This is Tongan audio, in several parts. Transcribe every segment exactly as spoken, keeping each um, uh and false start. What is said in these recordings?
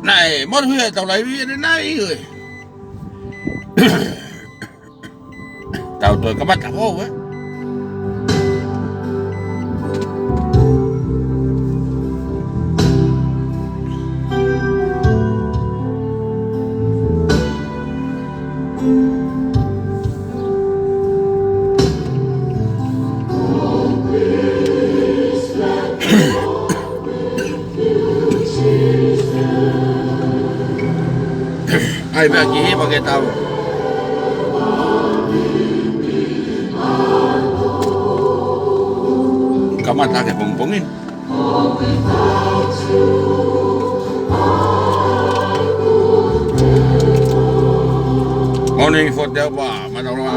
Naʻe, motuhi e tau laivi ʻe naʻe ʻi he. Tau toe kamata hou, ē. ʻAi pē ki he pake tau. Kamata ke pongipongi. Morning for Delva, Manawa.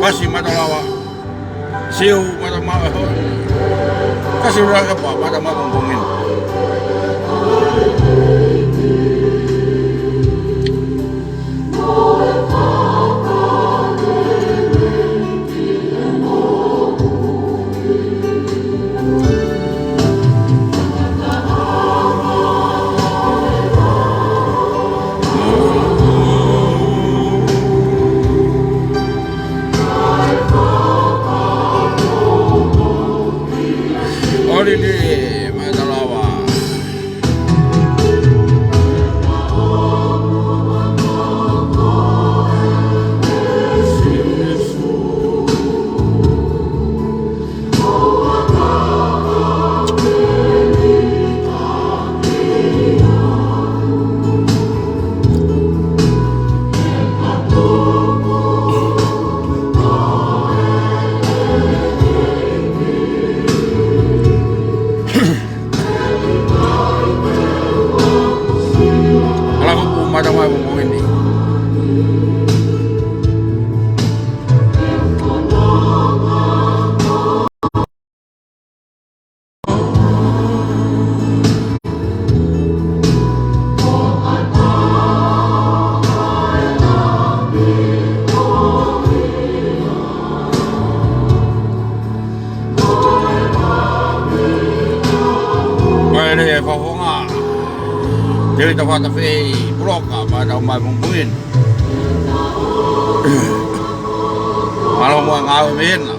Pasi mata lava. Siu mata maʻa. Kasi ura ka pa mata maʻa pongipongi. Holiday, mata lava. Ala ko pu mata mai mo ini. Mai le fafonga. Teli ta fata fei, puloka, mai tau mai pungpungin. Malo mo ngau mena.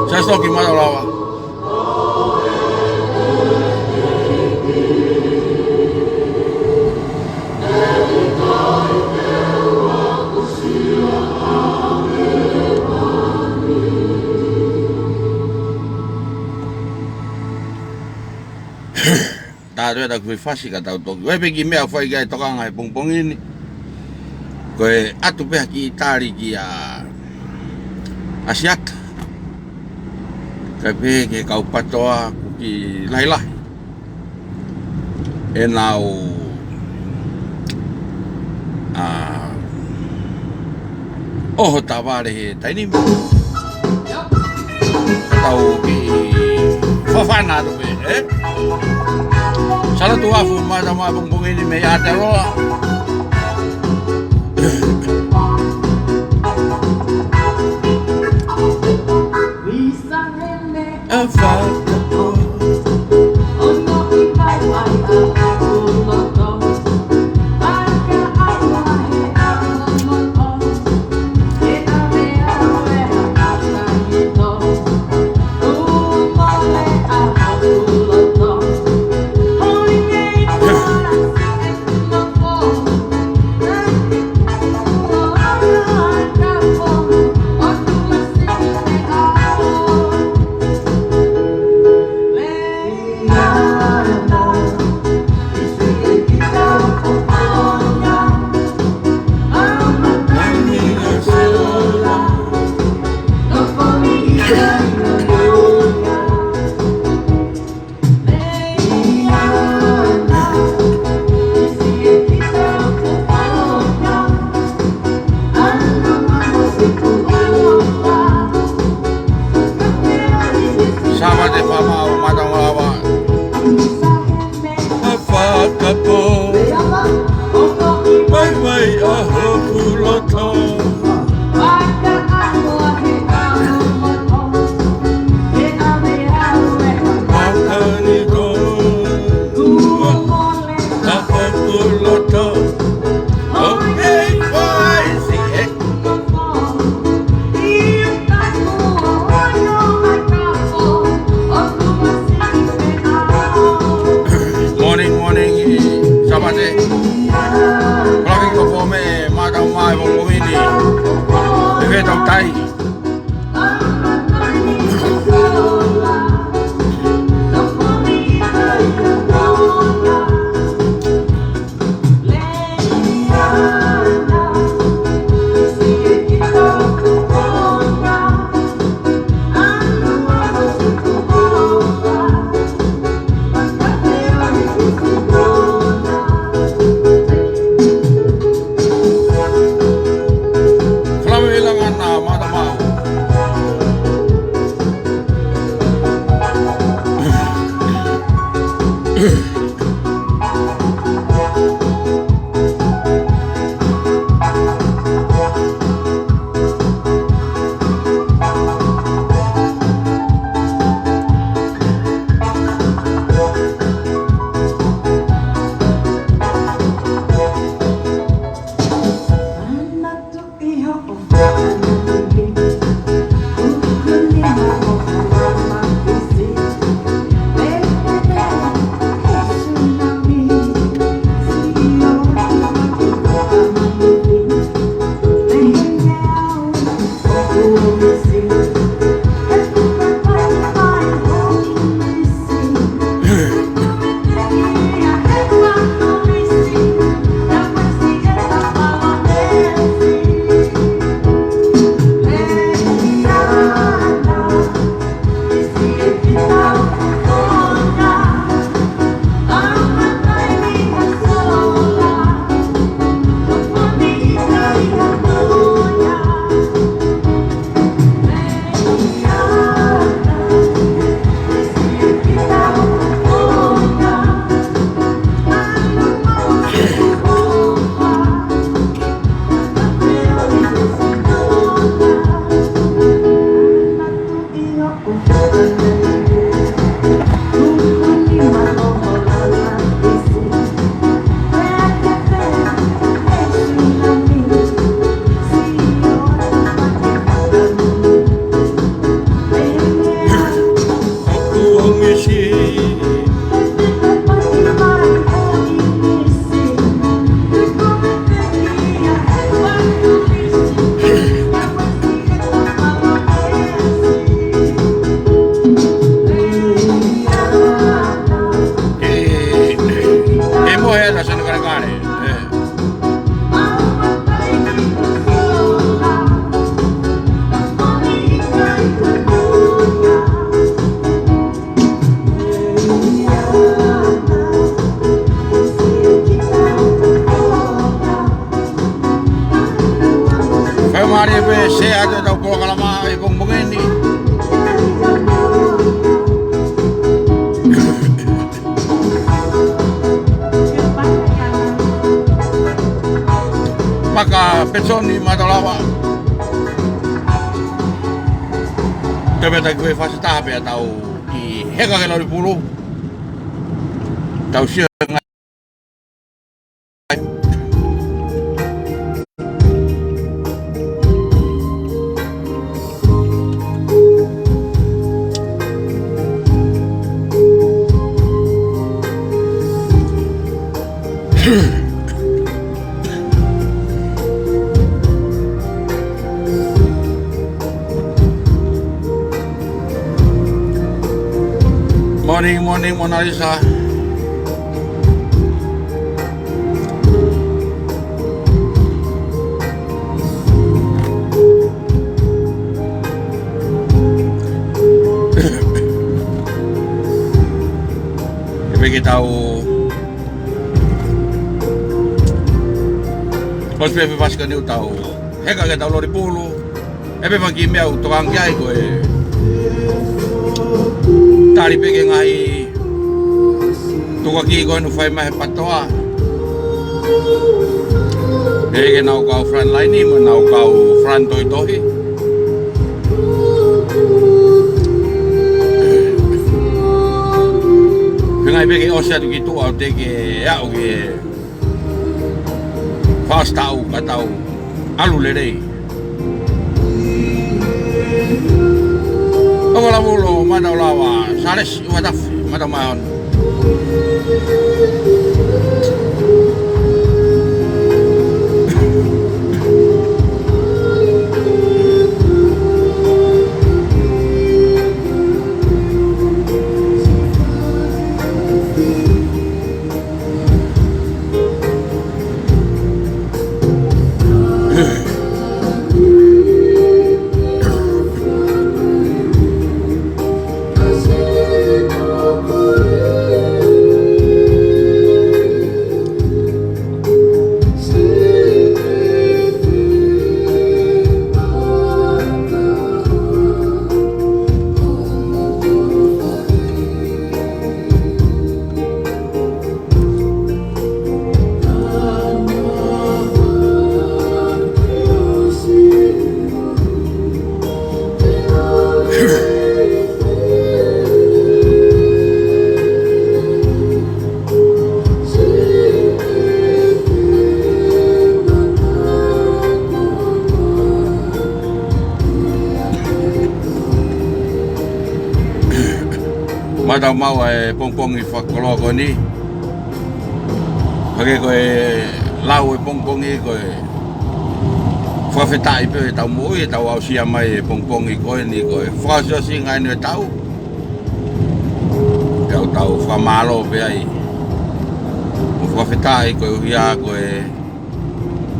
Sa soki mata lava. Tātou e ta kui fasi ka tau toki. Wai pē ki meʻa fai ki ai tokanga he pongipongi ni. Ko e ʻatu pē ha kiʻi tali kia ʻAsiata. Kae pehē ki he kau PTOA kuo kiʻi lahilahi ʻenau, ʻa, ʻoho tavale he taimi ni. Tau kiʻi fafana atu pē, ē? Salatuafu, mātama pongipongi ni mei Aotearoa. ʻA fakapō. Sāpate fakamāʻopoʻopo, mātama lava. ʻA fakapō. Vaivai ʻa hoku loto. Makani ko. ʻA hoku loto. ʻOku kei fai si e. Morning, morning, Sāpate. Kolaki ko ko me mātau mai mo ko ini. E ke tau tai. E, e mohe ʻa Sano Kalekale. E. Fakamālō pē, share atu ʻetau polokalama ʻi he pongipongi ni. Paka Petsoni Matalawa. Te meta ki he fasi taha pea tau ki heka ke lori pulu. Tau sio ngai. Morning, morning, Mona Lisa. ʻE pē ke tau ʻosi pē pē fasi ka ne u tau heka ke tau lori pulu. ʻE pē fanga kiʻi meʻa ʻoku tokanga ki ai ko e tali pē ki he ngaahi tukuakiʻi ko eni ʻoku fai mai he PTOA. ʻE ke nau kau front line mo nau kau front tohitohi. Feinga pē ke ʻosi atu ki tuʻa ʻo teʻeki ke aʻu ki he fasi taʻu ka tau ʻalu lelei. Oko lavulo Matalawa, Salesi Uatafe, Matamaon. Matau maʻu ʻa e pongipongi fakakoloa ko eni. Hangē ko e lau ʻa e pongipongi ko e fakafetaʻi pē ʻetau moʻui, ʻetau aʻusia mai e pongipongi ko eni ko e fakaʻosiʻosinga eni ʻo e taʻu. Tau tau fakamālō pē ai. Mo fakafetaʻi koeʻuhi ko e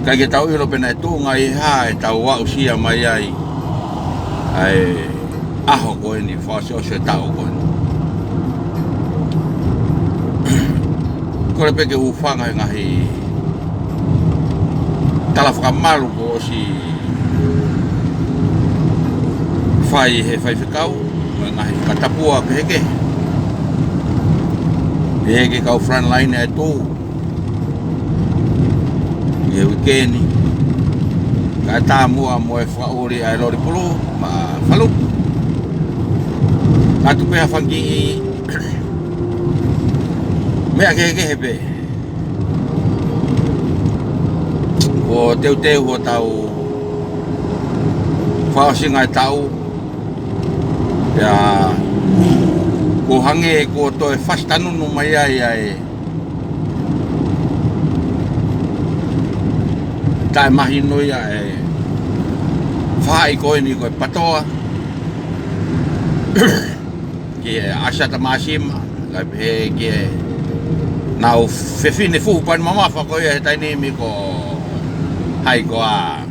ʻikai ke tau ʻilo pe naʻe tuʻunga ʻi he hā ʻetau aʻusia mai ai ʻa e ʻaho ko eni, fakaʻosiʻosi e taʻu ko eni. Kole pē ke u hūfanga he ngaahi tala fakamalu kuo ʻosi fai he faifekau, mo e ngaahi fakatapua kehekehe. Pehē ki he kau front line ʻa e tuʻu ʻi he uike ni. Kae tā muʻa mo e fakaʻuli ʻa e lori pulu, mo e faluku. ʻAtu pē ha fanga kiʻi meʻa kehekehe pē ʻo teuteu hotau fakaʻosinga e taʻu. Pea kuo hangē kuo toe fasi tanunu mai ai ʻa e taʻemahinoʻi ʻa e faʻahi ko eni ko e PTOA. Ki he ʻasi ʻa Tamasima, kae pehē ki heʻenau fefine fuʻu pani mamafa ko ia he taimi ni ko hai ko ā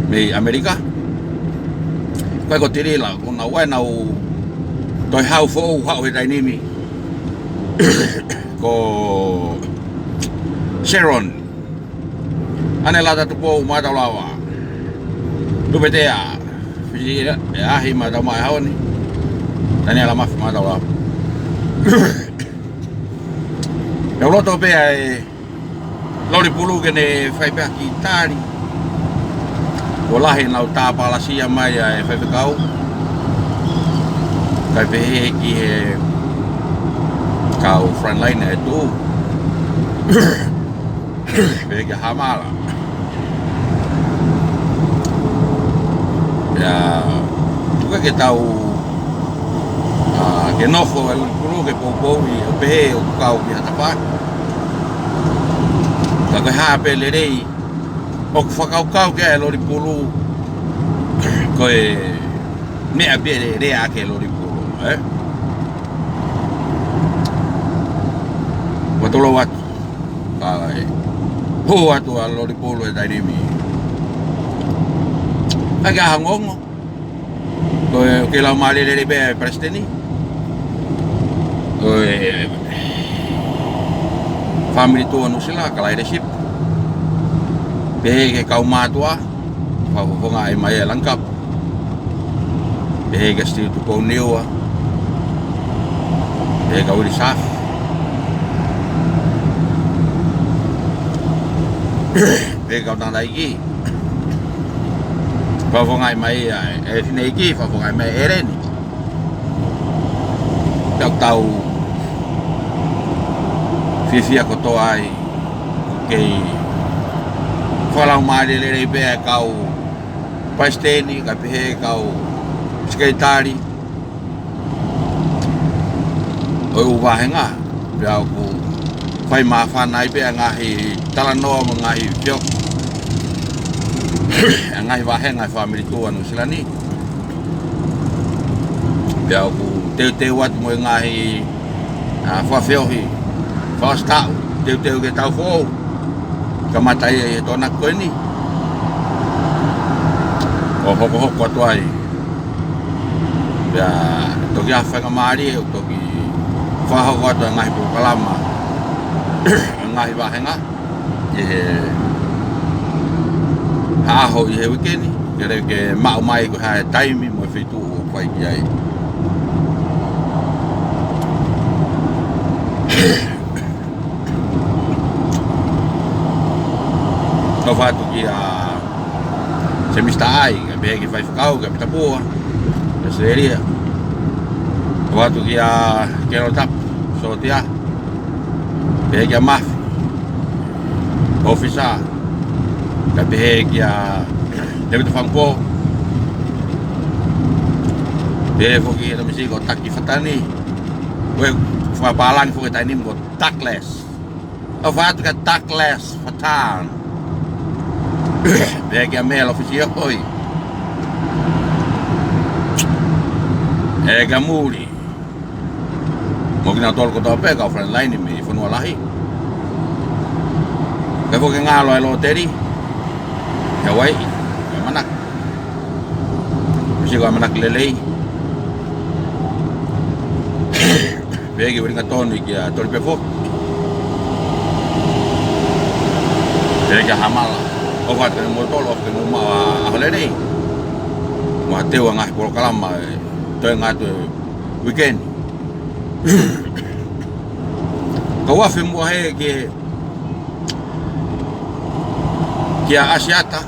mei ʻAmelika. Ko e ko Tilila, ko naua ʻenau toe hau foʻou haʻu he taimi ni. Ko Sharon. ʻAne Lata Tupou Matalawa. Tupetea. Fisi ʻe ahi Matamaʻehoni. Taniela Mafi Mātaulapa. Pea u loto pē ʻa e loli pulu ke ne fai pē ha kiʻi tali. Kuo lahi ʻenau tāpalasia mai ʻa e faifekau. Kae pehē ki he kau frontline ʻe tuʻu. Pehē kia Hamala. Pea, tuku ke tau, ʻa, ke nofo e loli pulu ke poupouʻi ʻo pehē ʻoku kau ki ha tafaʻaki. Ka ko e hā pē lelei ʻoku fakakaukau ki ai e loli pulu, ko e meʻa pē lelei ʻa e loli pulu, ē? Ua tolou atu. Ka e hū atu ʻa e loli pulu he taimi ni. Ka ke ʻaho ongoongo. Ko e, ke lau mālie lelei pē ʻa e palesiteni. Ko e fāmili tuʻa Nuʻusila, ka laile sip. Pehē ki he kau mātuʻa, fakafofongaʻi mai e Langikapu. Pehē kia Steve Tupouniua. Pehē kia Uili Safi. Pehē kia Tangataʻeiki. Fakafofongaʻi mai ʻa e, ʻa e fineʻeiki, fakafofongaʻi mai ʻa ʻEleni. Pea ʻoku tau fiefia kotoa ai, kei fakalaumālie lelei pē ʻa e kau palesiteni, kae pehē kau sekelitali ʻo e ʻū vāhenga, pea ʻoku fai māfana ai pē ʻa e ngaahi talanoa mo e ngaahi feohi ʻa e ngaahi vāhenga ʻa e fāmili tuʻa Nuʻusila ni. Pea ʻoku teuteu atu mo e ngaahi, ʻa, fakafeohi fakaʻosi taʻu, teuteu ki he taʻu foʻou. Kamata ia ʻi he Tokonaki ko eni. ʻO hokohoko atu ai. Pea toki ʻi ai ha faingamālie ʻo toki fakahoko atu ʻa e ngaahi polokalama, ngaahi vāhenga ʻi he ʻaho ʻi he uike ni, ke lava ke maʻu mai ko e hā e taimi mo e feituʻu ʻoku fai ki ai. ʻOfa atu kia Semisi Taʻai, kae pehē ki he faifekau, kia Pita Pua, ʻAositelēlia. ʻOfa atu kia Kelo Tapu, Sōtia. Pehē kia Mafi, ʻōfisa. Kae pehē kia Tēvita Fangupō. Pehē foki ki he tamasiʻi ko Taki Fatani. Ko e fakapālangi foki he taimi ni ko Douglas. ʻOfa atu kia Douglas Fatani. Pehē kia Melo Fisioi. Pehē kia Muli. Mo kinautolu kotoa pē kau frontline mei fonua lahi. Kae foki ngalo e loteri. He wai, he mana. Sio ki he ʻamanaki lelei. Pehē ki Uelingatoni kia Toli Pefo. Pehē kia Hamala. ʻOfa atu kia kimoutolu, ʻofa ke mou maʻu ha ʻaho lelei. Mo ha teu ʻa e ngaahi polokalama ʻe toe ngata atu he uike ni. Kau afe muʻa hē ki he, kia ʻAsiata.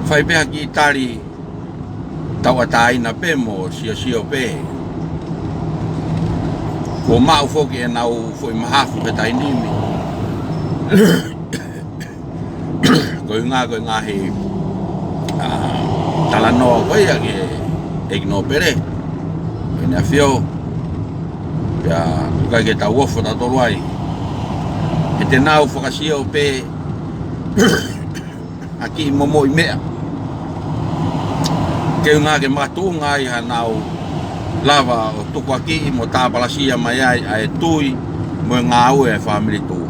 Fai pē ha kiʻi tali tauʻatāina pē mo siosio pē. Kuo maʻu foki ʻenau foʻi mahafu he taimi ni. Koeʻuhinga ko e ngaahi, ʻa, talanoa ko ia ki he ʻEiki Nōpele, ʻEne ʻAfio. Pea ʻoku ʻikai ke tau ofo tautolu ai. He te nau fakasio pē ha kiʻi momoʻi meʻa. Koeʻuhinga ke makatuʻunga ai haʻanau lava ʻo tukuakiʻi mo tāpalasia mai ai ʻa e tui mo e ngāue ʻa e fāmili tuʻa.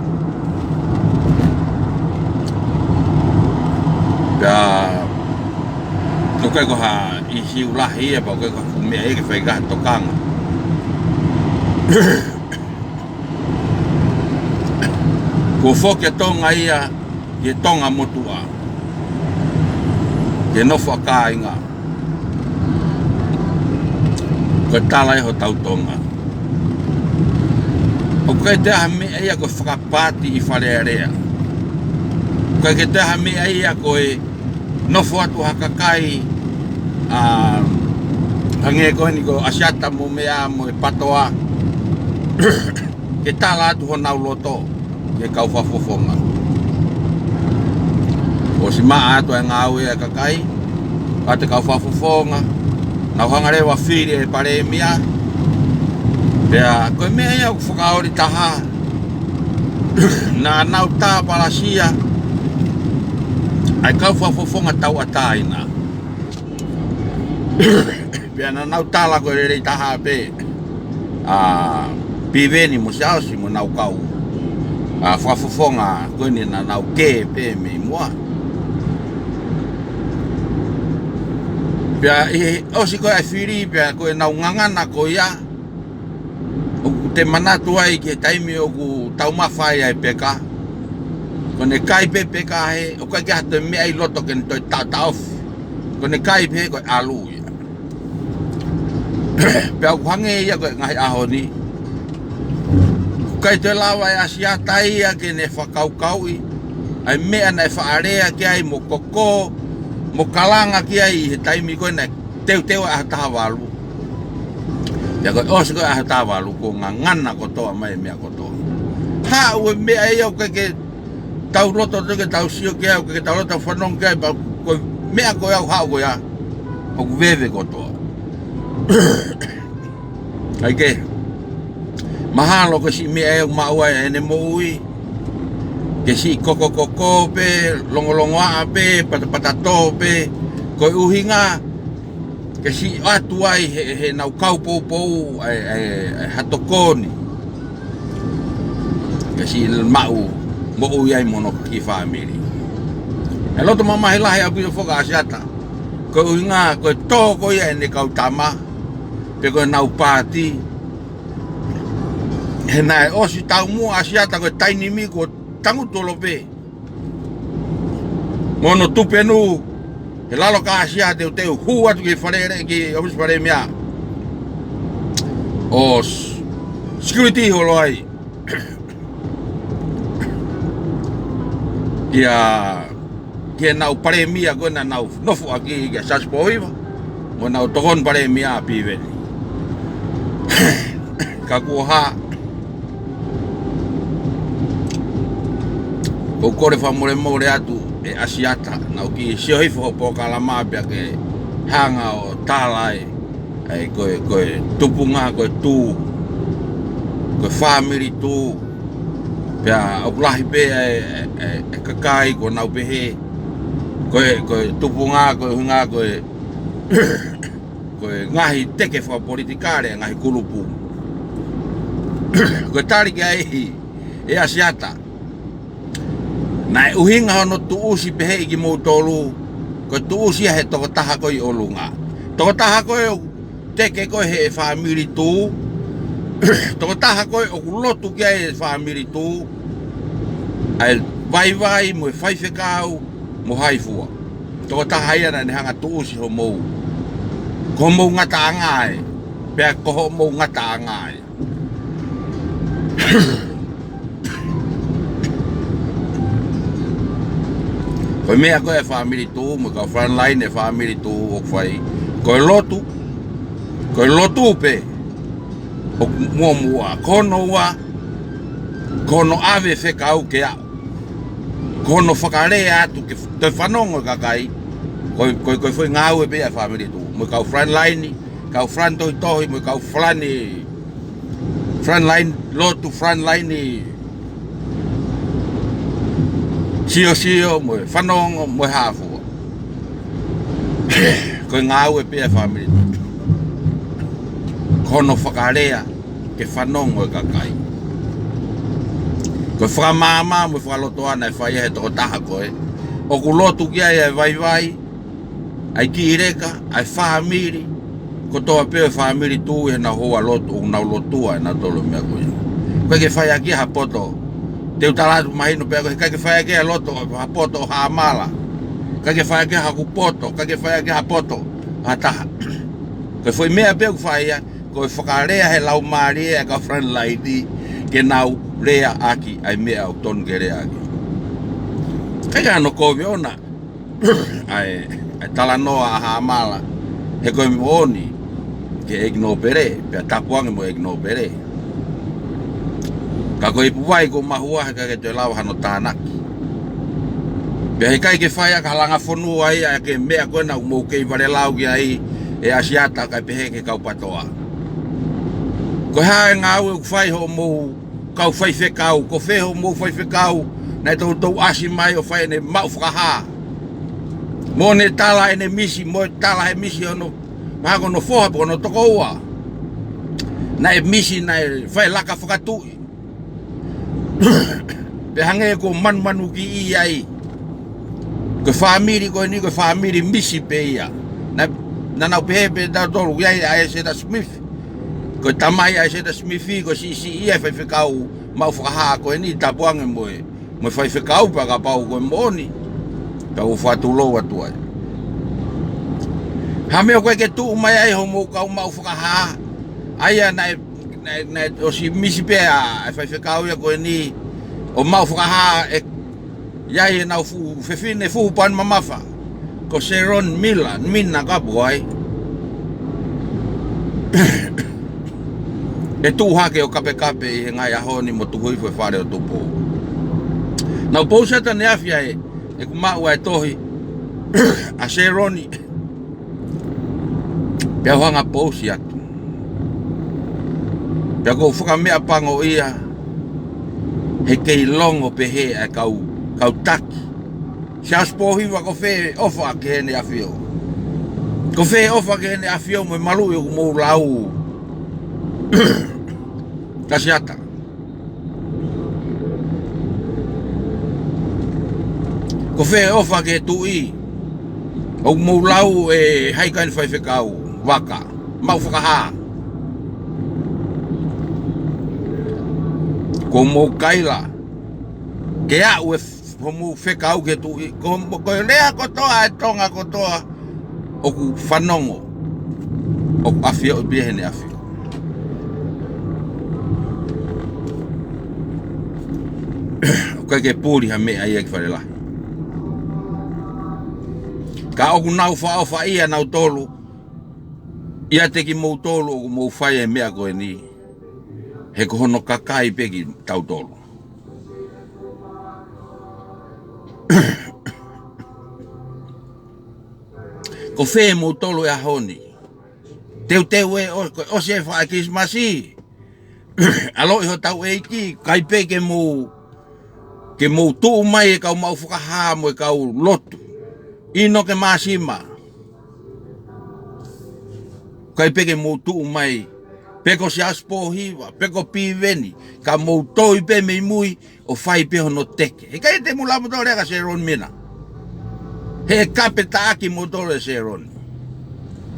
Pea ʻoku ʻikai ko ha ʻīsiu lahi ia, pea ʻoku ʻikai ko ha fuʻu meʻa ia ke fai ki ai ha tokanga. Kuo foki ʻa Tonga ia ki he Tonga motuʻa, ki he nofo ʻa kāinga. Ko e tala ē hotau Tonga, ʻoku ʻikai toe ʻi ai ha meʻa ia ko e fakapaati ʻi Fale Alea. ʻOku ʻikai ke toe ʻi ai ha meʻa ia ko e nofo atu ha kakai, ʻa, hangē ko eni ko ʻAsiata mo meʻa mo e PATOA, ke tala atu honau loto ki he kau fakafofonga. ʻOsi maʻa atu e ngāue ʻa e kakai, ʻa e kau fakafofonga, nau hanga leva ʻo fili e palēmia. Pea ko e meʻa ia ʻoku fakaoli taha, naʻa nau tāpalasia ʻa e kau fakafofonga tauʻatāina. Pea naʻa nau tala ko e lelei taha pē ʻa Piveni mo Siaosi mo ʻenau kau, ʻa, fakafofonga ko eni naʻa nau kē pē mei muʻa. Pea ʻi he ʻosi ko ē ʻa e fili, pea ko ʻenau ngangana ko ia, ʻoku te manatu ai ki he taimi ʻoku taumafa ai ʻa e peka, ko ʻene kai pē peka hē, ʻoku ʻikai ke ʻi ai ha toe meʻa ʻi loto ke ne toe taʻotaʻofi. Ko ʻene kai pē ko e ʻalu ia. Pea ʻoku hangē ia ko e ngaahi ʻaho ni, ʻoku ʻikai toe lava ʻe ʻAsiata ia ke ne fakakaukauʻi ʻa e meʻa naʻe faʻa lea ki ai mo koko mo kalanga ki ai ʻi he taimi ko ē naʻe teuteu ai ʻa e taha valu. Pea ko e ʻosi ko ē ʻa e taha valu, kuo ngangana kotoa mai e meʻa kotoa. Haʻu e meʻa ia ʻoku ʻikai ke tau loto atu ke tau sio ki ai, ʻoku ʻikai ke tau loto atu fanongo ki ai, pea ko e meʻa ko ē ʻoku haʻu ko ia, ʻoku veve kotoa. ʻAi ke mahalo ko e siʻi meʻa ʻe maʻu ai ʻene moʻui, ke siʻi kokokoko pē, longolongoaʻa pē, patapatato pē, ko e ʻuhinga ke siʻi ʻoatu ai he, heʻenau kau poupou ʻa e, ʻa e, ʻa e ha tokoni, ke siʻi maʻu moʻui ai mo hono kiʻi fāmili. He loto mamahi lahi ʻaupito foki ʻa ʻAsiata, ko e ʻuhinga ko e tō ko ia ʻene kau tama, pe ko ʻenau paati. He naʻe ʻosi taumuʻa ʻa ʻAsiata ko e taimi ni kuo tangutu holo pē mo hono tupenu he lalo kāsia teuteu, hū atu ki Fale Alea, ki ʻōfisi Palēmia, ʻo s-, security holo ai ia ki heʻenau palēmia ko ē naʻa nau nofo ʻaki, kia Siaosi Pōhiva mo ʻenau tokoni palēmia ʻa Piveni. Ka kuo hā, ʻoku ou kole fakamolemole atu ʻe ʻAsiata, naʻa ku kiʻi sio hifo hoʻo polokalama pea ke hanga ʻo tala ai ʻa e ko e, ko e tupunga, ko e tū, ko e fāmili tū. Pea ʻoku lahi pē ʻa e, ʻa e, ʻa e kakai kuo nau pehē ko e, ko e tupunga, ko e ʻuhinga ko e, ko e ngaahi teke fakapolitikale, ngaahi kulupu. Ko e tali ki ai ʻe ʻAsiata, naʻe ʻuhinga hono tuʻusi pehē ʻe kimoutolu, ko e tuʻusi ia he tokotaha ko ē ʻi ʻolunga. Tokotaha ko ē ʻoku teke ko ē he fāmili tū. Tokotaha ko ē ʻoku lotu ki ai e fāmili tū, ʻa e vaivai mo e faifekau mo Haifua. Tokotaha ia naʻa ne hanga tuʻusi hoʻomou, ko hoʻomou ngataʻanga ē, pea ko hoʻomou ngataʻanga ē. Ko e meʻa ko ē ʻa e fāmili tū mo e kau frontline ʻa e fāmili tū ʻoku fai, ko e lotu, ko e lotu pē ʻoku muʻomuʻa. Ko hono ua, ko hono ʻave fekau ke aʻu, ko hono fakalea atu ke f-, toe fanongo e kakai. Ko e, ko e, ko e foʻi ngāue pē ia ʻa e fāmili tū mo e kau frontline, kau front tohitohi mo e kau front, frontline lotu, frontline siosio mo e fanongo mo e hā fua. Ko e ngāue pē ia ʻa e fāmili tū, ko hono fakalea ke fanongo e kakai. Ko e fakamaama mo e fakalotoa naʻe fai ia he tokotaha ko ē ʻoku lotu ki ai ʻa e vaivai, ʻa e kiʻi leka, ʻa e fāmili, kotoa pē ʻo e fāmili tū ʻi heʻenau houa lotu, ʻoku nau lotua ʻe nautolu e meʻa ko ia. ʻOku ʻikai ke fai ʻaki ha poto. Te u tala atu mahino pē ko e ʻikai ke fai ʻaki ha loto, ha poto ʻo Haʻamala. ʻIkai ke fai ʻaki haku poto, ʻikai ke fai ʻaki ha poto ha taha. Ko e foʻi meʻa pē ʻoku fai ia, ko e fakalea he laumālie ʻa e kau frontline ke nau leaʻaki ʻa e meʻa ʻoku tonu ke leaʻaki. ʻIkai ke ʻi ai hano kovi ʻona ʻa e, ʻa e talanoa ʻa Haʻamala, he ko e moʻoni ke ignore pē, pea tapu ange mo ignore pē. Ka ko e ipu vai ko mahua he ʻikai ke toe lava hano tānaki. Pea he ʻikai ke fai ʻaki ha langa fonua ia ʻa e meʻa ko ena ʻoku mou kei valelau ki ai ʻe ʻAsiata kae pehē ki he kau PATOA. Ko e hā e ngāue ʻoku fai hoʻomou kau faifekau, ko fē hoʻomou faifekau naʻe toutou ʻasi mai ʻo fai ʻene maʻu fakahā? Mo ʻene tala ʻene misi, mo e tala he misi hono, mahalo ko hono foha pe ko hono tokoua. Naʻe misi, naʻe fai laka fakatuʻi. Pea hangē ko e manumanukiʻi ai. Ko e fāmili ko eni, ko e fāmili misi pē ia. Naʻa, naʻa nau pehē pē tautolu ia ʻa ʻAiseta Smith. Ko e tamai ʻAiseta Smith, ko e siʻisiʻi ia e faifekau maʻu fakahā ko eni, tapu ange mo e, mo e faifekau pea kapau ko e moʻoni. Pea ʻoku fakatulou atu ai. Ha meʻa ʻoku ʻikai ke tuʻu mai ai hoʻomou kau maʻu fakahā. ʻA ia naʻe, naʻe, naʻe ʻosi misi pē ʻa e faifekau ia ko eni ʻo maʻu fakahā ʻe ʻi ai ʻenau fuʻu fefine fuʻu pani mamafa, ko Sharon Miller, Mina ka pu ai. ʻE tuʻu hake ʻo kapekape ʻi he ngaahi ʻaho ni mo tuku hifo he Fale ʻo Tupou. Naʻa ku pousi atu ʻaneafi ʻa e, ʻeku maʻu ʻa e tohi ʻa Sharon, pea u hanga ʻo pousi atu. Pea ʻoku ou fakameʻapangoʻia he kei longo pehē ʻa e kau, kau taki. Siaosi Pōhiva, ko fē ʻofa ki heʻene ʻafio? Ko fē ʻofa ki heʻene ʻafio mo e maluʻi ʻoku mou lau? Ka Siata, ko fē ʻofa ki he tuʻi ʻoku mou lau ʻe hai kaini faifekau vaka maʻu fakahā? Ko mou kaila ke aʻu e f-, hoʻomou fekau ki he tuʻi. Ko, ko e lea kotoa ʻa e Tonga kotoa ʻoku fanongo ʻoku ʻafioʻi pē ia heʻene ʻafio. ʻOku ʻikai ke puli ha meʻa ia ki Fale Lahi. Ka ʻoku nau fakaʻofaʻia nautolu ʻiate kimoutolu ʻoku mou fai e meʻa ko eni, he ko hono kakai pē kitautolu. Ko fē moutolu he ʻaho ni? Teuteu ē, ʻo, ko e ʻosi e fakaʻakisimasi. ʻAloʻi hotau ʻEiki, ʻikai pē ke mou, ke mou tuʻu mai e kau maʻu fakahā mo e kau lotu. ʻInoke Māsima. ʻIkai pē ke mou tuʻu mai, pe ko Siaosi Pōhiva, pe ko Piveni, ka mou toi pē mei mui ʻo fai pē hono teke. He ʻikai te mou lava moutolu ʻo lea kia Sharon Mina. He ʻe kapekapeʻaki moutolu ʻe Sharon.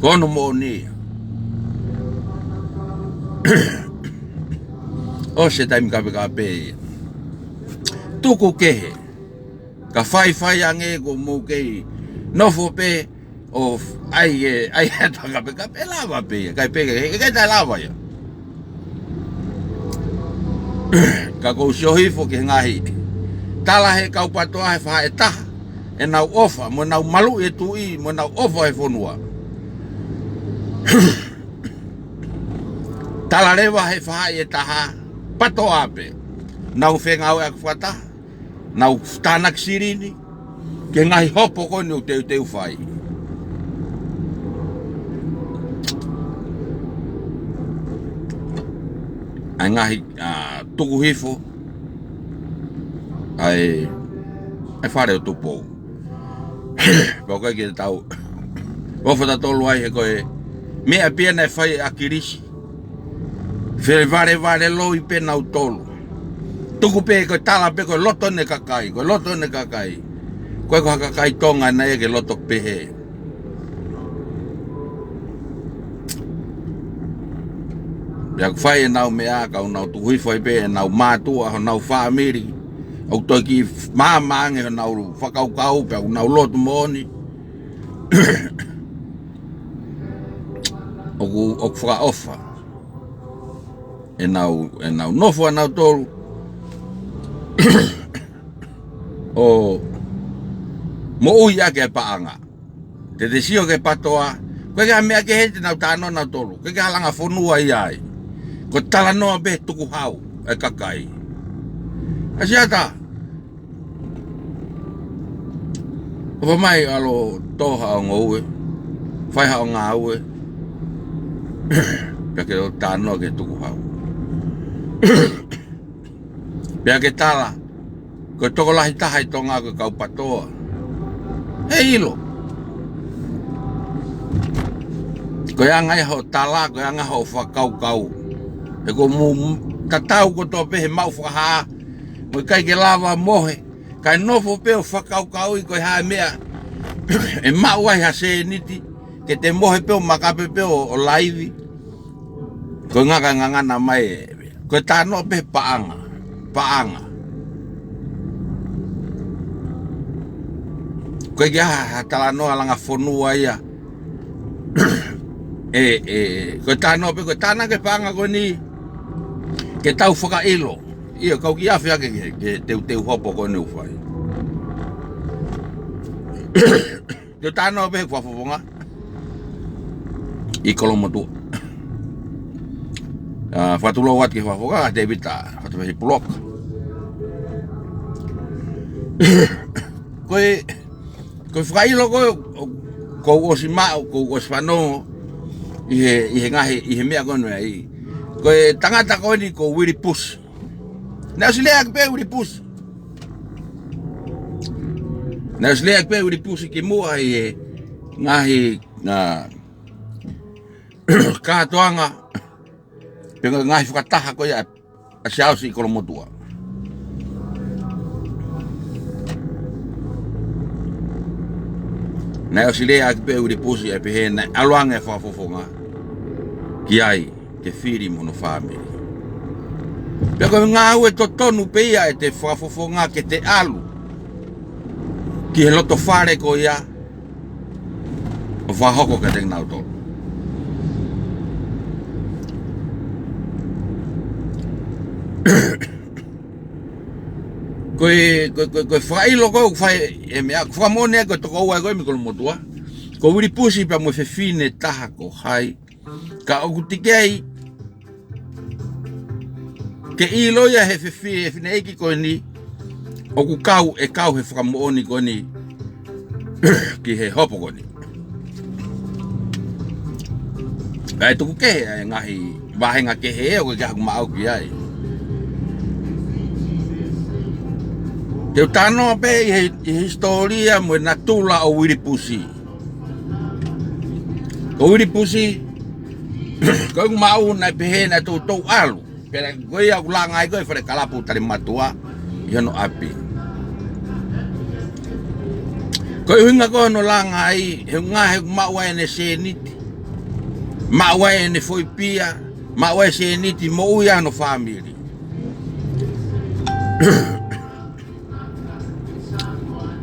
Ko hono moʻoni ia. ʻOsi e taimi kapekape ia. Tuku kehe. Ka faifai ange kuo mou kei nofo pē ʻo f-, ʻai e, ʻai e tau kapekape, lava pē ia, ʻikai pē, ʻikai te lava ia. Ka ʻoku ou sio hifo ki he ngaahi tala he kau PATOA he faʻahi ʻe taha, ʻenau ʻofa, mo ʻenau maluʻi e tuʻi, mo ʻenau ʻofa he fonua. Tala leva he faʻahi ʻe taha, PATOA pē, nau fengāueʻaki fakataha, nau tānaki silini ki he ngaahi hopo ko eni ʻoku teuteu fai. ʻA e ngaahi, ʻa, tuku hifo ʻa e, ʻa e Fale ʻo Tupou. Pea ʻoku ʻikai ke tau ʻofa tautolu ai he ko e meʻa pē ia naʻe fai ʻe ʻAkilisi. Fevalevaleloi pē nautolu. Tuku pē ko e tala pē ko e loto ʻene kakai, ko e loto ʻene kakai. ʻOku ʻikai ko ha kakai Tonga naʻe ke loto pehē. Pea ʻoku fai ʻenau meʻa, ka ʻoku nau tuku hifo ai pē ʻenau mātuʻa, honau fāmili. ʻOku toki māmā ange honau fakakaukau, pea ʻoku nau lotu moʻoni. ʻOku, ʻoku fakaʻofa. ʻenau, ʻenau nofo ʻanautolu ʻo moʻui ʻaki e paʻanga. Te te sio ki he PATOA, ʻoku ʻikai ke ʻi ai ha meʻa kehe te nau talanoa nautolu, ʻoku ʻikai ke ʻi ai ha langa fonua ia ai. Ko e talanoa pē tukuhau e kakai. ʻAsi ʻatā, ʻofa mai ʻalu ʻo tō haʻo ngoue, fai haʻo ngāue, pea ke talanoa ki he tukuhau. Pea ke tala, ko e tokolahi taha ʻi Tonga ko e kau PATOA. He ʻilo. Ko e anga ia hoʻo tala, ko e anga hoʻo fakakaukau. He ko e mou tatau kotoa pē he maʻu fakahā, mo e ʻikai ke lava mohe. Kae nofo pē ʻo fakakaukauʻi ko e hā e meʻa ʻe maʻu ai ha sēniti, ke te mohe pē ʻo makape pē ʻo, ʻo laivi. Ko e ngaka ngangana mai e, ko e talanoa pē paʻanga, paʻanga. ʻOku ʻikai ke ʻi ai ha talanoa langa fonua ia. ʻE, ʻe, ko e talanoa pē, ko e tānaki e paʻanga ko eni, ke tau fakaʻilo. ʻIo, kau kiʻi afe ake ke, ke teuteu hopo ko eni ʻoku fai. Ko e talanoa pē fakafofonga ʻi Kolomotuʻa. ʻA, fakatulou atu ki he fakafofonga, Tēvita Fatafehi Puloka. Ko e, ko e fakaʻilo ko ē, ʻoku ou ʻosi maʻu, ʻoku ou ʻosi fanongo ʻi he, ʻi he ngaahi, ʻi he meʻa ko eni ai. Ko e tangata ko eni ko Uili Pusi. Naʻe ʻosi lea ʻaki pē Uili Pusi. Naʻe ʻosi lea ʻaki pē Uili Pusi kimuʻa ʻi he ngaahi, ʻa, kātoanga, pe ko e ngaahi fakataha ko ia ʻa Siaosi ʻi Kolomotuʻa. Naʻe ʻosi lea ʻaki pē Uili Pusi ʻo pehē naʻe ʻalu ange e fakafofonga ki ai ke fili mo hono fāmili. Pea ko e ngāue totonu pē ia ʻete fakafofonga ke te ʻalu ki he loto fale ko ia ʻo fakahoko kiate kinautolu. Ko e, ko e, ko e, ko e fakaʻilo ko ē ʻoku fai e meʻa, ko e fakamoʻoni ia ko e tokoua ko ē mei Kolomotuʻa. Ko Uili Pusi pea mo e fefine taha ko hai. Ka ʻoku teʻeki ai ke ʻilo ia he fefi-, he fineʻeiki ko eni, ʻoku kau, ʻe kau he fakamoʻoni ko eni ki he hopo ko eni. Kae tuku kehe ʻa e ngaahi vāhenga kehe ʻe ʻoku ʻikai ke haku maʻau ki ai. Te u talanoa pē ʻi he, ʻi he hisitōlia mo e natula ʻo Uili Pusi. Ko Uili Pusi, ko ʻeku maʻu naʻe pehē naʻe toutou ʻalu. Pea ko ia ʻoku langa ai ko ē Falekalapu Talimatuʻa ʻi hono ʻapi. Ko e ʻuhinga ko ē hono langa ai, he ʻuhinga he ʻoku maʻu ai ʻene sēniti. Maʻu ai ʻene foʻi pia, maʻu ai e sēniti, moʻui ai hono fāmili.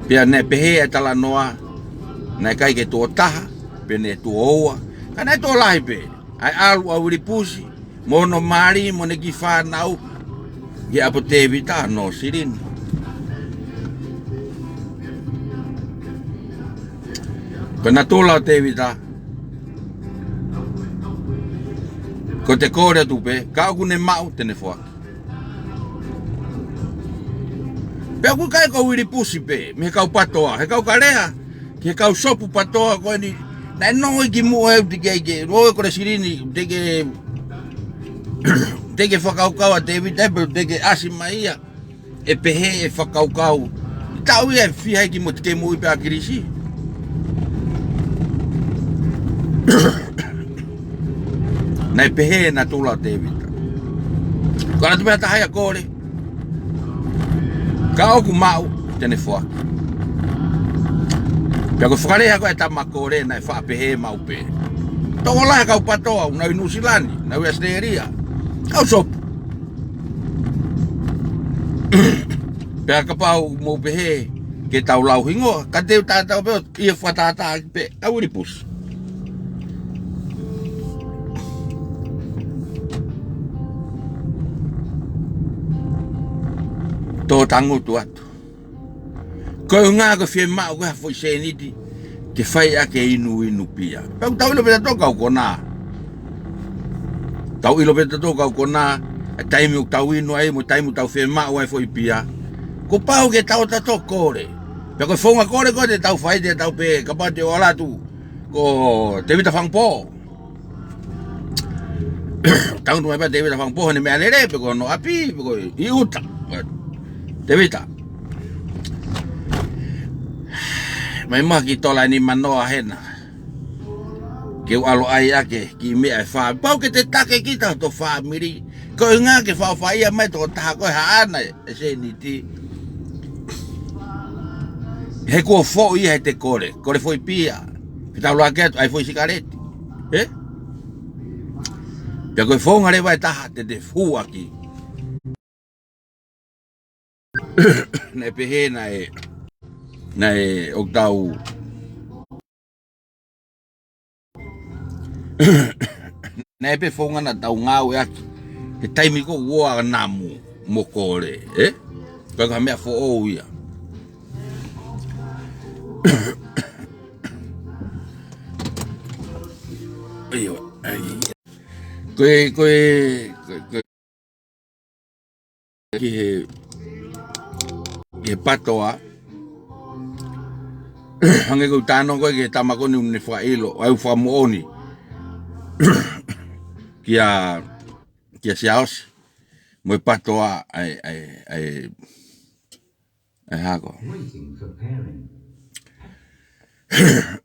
Pea naʻe pehē ʻa e talanoa, naʻe ʻikai ke tuʻo taha, pe naʻe tuʻo ua, ka naʻe tuʻo lahi pē. ʻA e ʻalu ʻa Uili Pusi mo hono mali mo ʻene kiʻi fānau ki ʻapi ʻo Tēvita ʻo Nōsilini. Ko e natula ʻo Tēvita, ko ʻete kole atu pē, ka ʻoku ne maʻu te ne foaki. Pea ʻoku ʻikai ko Uili Pusi pē mei he kau PATOA, he kau kalea, ki he kau sopu PATOA ko eni, naʻe nongo ʻi kimuʻa ʻe ʻoku teʻeki ke, ʻo e kole Silini, teʻeki ke, teʻeki ke fakakaukau ʻa Tēvita, pe teʻeki ke ʻasi mai ia ʻe pehē e fakakaukau. Taʻu ia ʻe fiha ʻi kimuʻa teʻeki ke moʻui pē ʻa Kilisi. Naʻe pehē e natula ʻo Tēvita. Ko e ʻatu pē ha taha ia kole, ka ʻoku maʻu te ne foaki. Pea ko e fakalea ko ē ʻa e tama kole naʻe faʻa pehē maʻu pē. Tokolahi e kau PATOA ʻoku nau ʻi Nuʻusila ni, nau ʻi ʻAositelēlia. Kau sopu. Pea kapau mou pehē ke tau lau hingoa, ka te u tatau pē ʻo ʻi he fakatātā ʻaki pē ʻa Uili Pusi. ʻo tangutu atu. Ko e ʻuhinga ko e fiemaʻu ko e ha foʻi sēniti ke fai ʻaki e inu inu pia. Pea ʻoku tau ʻilo pē tautolu kau konā. Tau ʻilo pē tautolu kau konā, e taimi ʻoku tau inu ai, mo e taimi ʻoku tau fiemaʻu ai foʻi pia. Kuo pau ke tau tautolu kole. Pea ko e founga kole ko ē te tau fai te tau pehē, kapau te u ʻalu atu, ko Tēvita Fangupō. Tangutu mai pē Tēvita Fangupō he meʻalele, pe ko hono ʻapi, pe ko ʻi ʻuta. Tēvita. Mai maha ki tola ni manoa hena. Ke u ʻalu ʻai ʻaki e kiʻi meʻa ʻe fā. Pau ke te take kita to fāmili. Ko e ʻuhinga ke faʻofaʻia mai tokotaha ko e haʻana e sēniti. He kuo foʻi ia he te kole. Kole foʻi pia. Ke tau lake atu, ʻai foʻi sikaleti. Ē? Pea ko e founga leva ʻe taha te te fuaki. Naʻe pehē naʻe, naʻe ʻoku tau. Naʻe pē founga naʻa tau ngāueʻaki he taimi ko ē ʻoku ʻoua namu mo kole, ē? Ka ko ha meʻa foʻou ia. ʻIo, ʻai. Ko e, ko e, ko e, ko e ki he, ki he patoa. Hangē ko e talanoa ko ē ki he tama ko eni ʻoku ne fakaʻilo, ʻa ia ʻoku fakamoʻoni kia, kia Siaosi. Mo e patoa, ʻa e, ʻa e, ʻa e, ʻa e hako.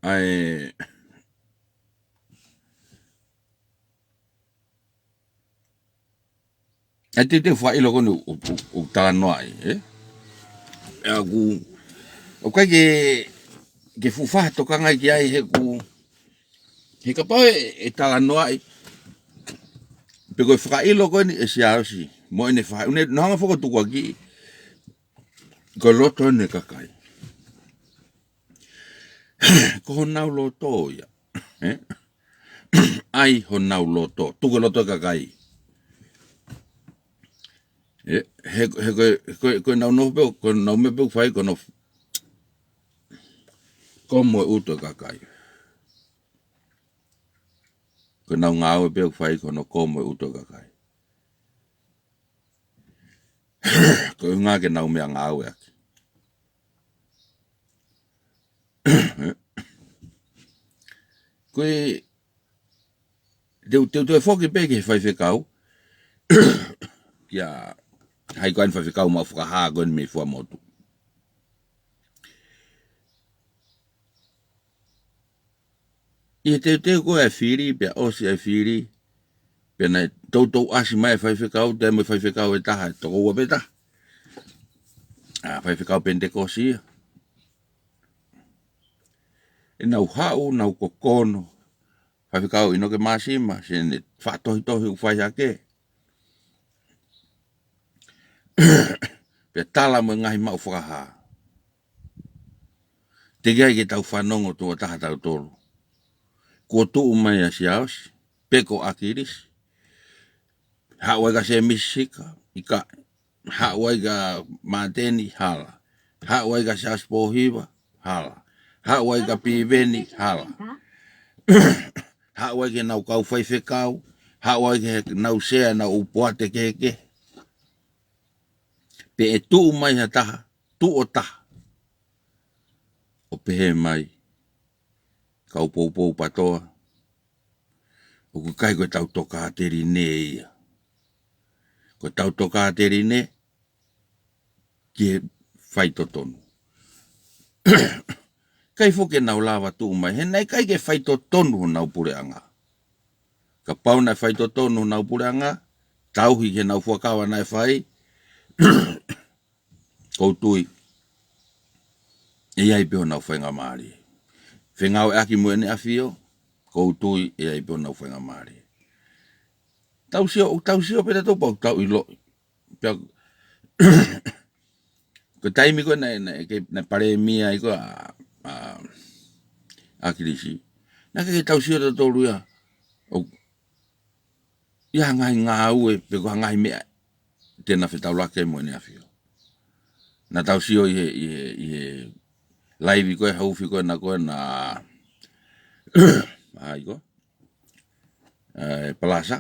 ʻA e, ʻa e teuteu fakaʻilo ko eni ʻoku, ʻoku, ʻoku talanoaʻi, ē? ʻA ia ʻoku, ʻoku ʻikai ke, ke fuʻu faʻa tokanga ki ai he ʻoku, he kapau ʻe, ʻe talanoaʻi, pe ko e fakaʻilo ko eni ʻe Siaosi, mo ʻene fai, ʻoku ne, ne hanga ʻo fakatukuakiʻi, ko e loto ʻene kakai. Ko honau loto ia. Ē? ʻAi honau loto. Tuku e loto e kakai. Ē? He, he ko e, ko e, ko ʻenau nofo pē, ko ʻenau meʻa pē ʻoku fai, ko hono f-, komo e ʻuto e kakai. Ko ʻenau ngāue pē ʻoku fai, ko hono komo e ʻuto e kakai. Ko e ʻuhinga ke nau meʻangāueʻaki. Ko e, te u, te u toe foki pē ki he faifekau. Kia hai ko eni faifekau maʻu fakahā ko eni mei Fuaʻamotu. ʻI he teuteu ko ē e fili, pea ʻosi e fili, pea naʻe toutou ʻasi mai e faifekau, taimi mo e faifekau ʻe taha, toko ua pē taha. ʻA, faifekau Penitekosi ia. ʻEnau haʻu, nau kokono, faifekau ʻInoke Māsima, siʻene faʻa tohitohi ʻoku fai hake. Pea tala mo e ngaahi maʻu fakahā. Teʻeki ai ke tau fanongo tuʻo taha tautolu. Kuo tuʻu mai ʻa Siaosi, pe ko ʻAkilisi. Haʻu ai kia Sēmisi Sika, ʻikai. Haʻu ai kia Māteni, hala. Haʻu ai kia Siaosi Pōhiva, hala. Haʻu ai kia Piveni, hala. Haʻu ai ki heʻenau kau faifekau, haʻu ai ki heʻenau sea, ʻenau ʻū poate kehekehe. Pea ʻe tuʻu mai ha taha, tuʻo taha. ʻO pehē mai, kau poupou patoa, ʻoku ʻikai ko ʻetau tokāteline ia. Ko ʻetau tokāteline ki he faitotonu. ʻIkai foki ke nau lava tuʻu mai, he naʻe ʻikai ke faitotonu honau puleʻanga. Kapau naʻe faitotonu honau puleʻanga, tauhi ki heʻenau fuakava naʻe fai, ʻoku ou tui ʻe ʻi ai pē honau faingamālie. Fengāueʻaki mo ʻEne ʻAfio, ʻoku ou tui ʻe ʻi ai pē honau faingamālie. Tau sio, ʻoku tau sio pē tautolu pea ʻoku tau ʻiloʻi. Pea, ko e taimi ko ē naʻe, naʻe, ke, naʻe palēmia ai ko ē ʻa, ʻa, ʻAkilisi. Naʻe ʻikai ke tau sio tautolu ia. ʻOku ʻi ai ha ngaahi ngāue, pe ko ha ngaahi meʻa te na fetaulaki mo ʻEne ʻAfio. Naʻa tau sio ʻi he, ʻi he, ʻi he laivi ko ē, houfi ko ē naʻa ko ē naʻa, ʻa ia ko ē, ʻe, Palasa.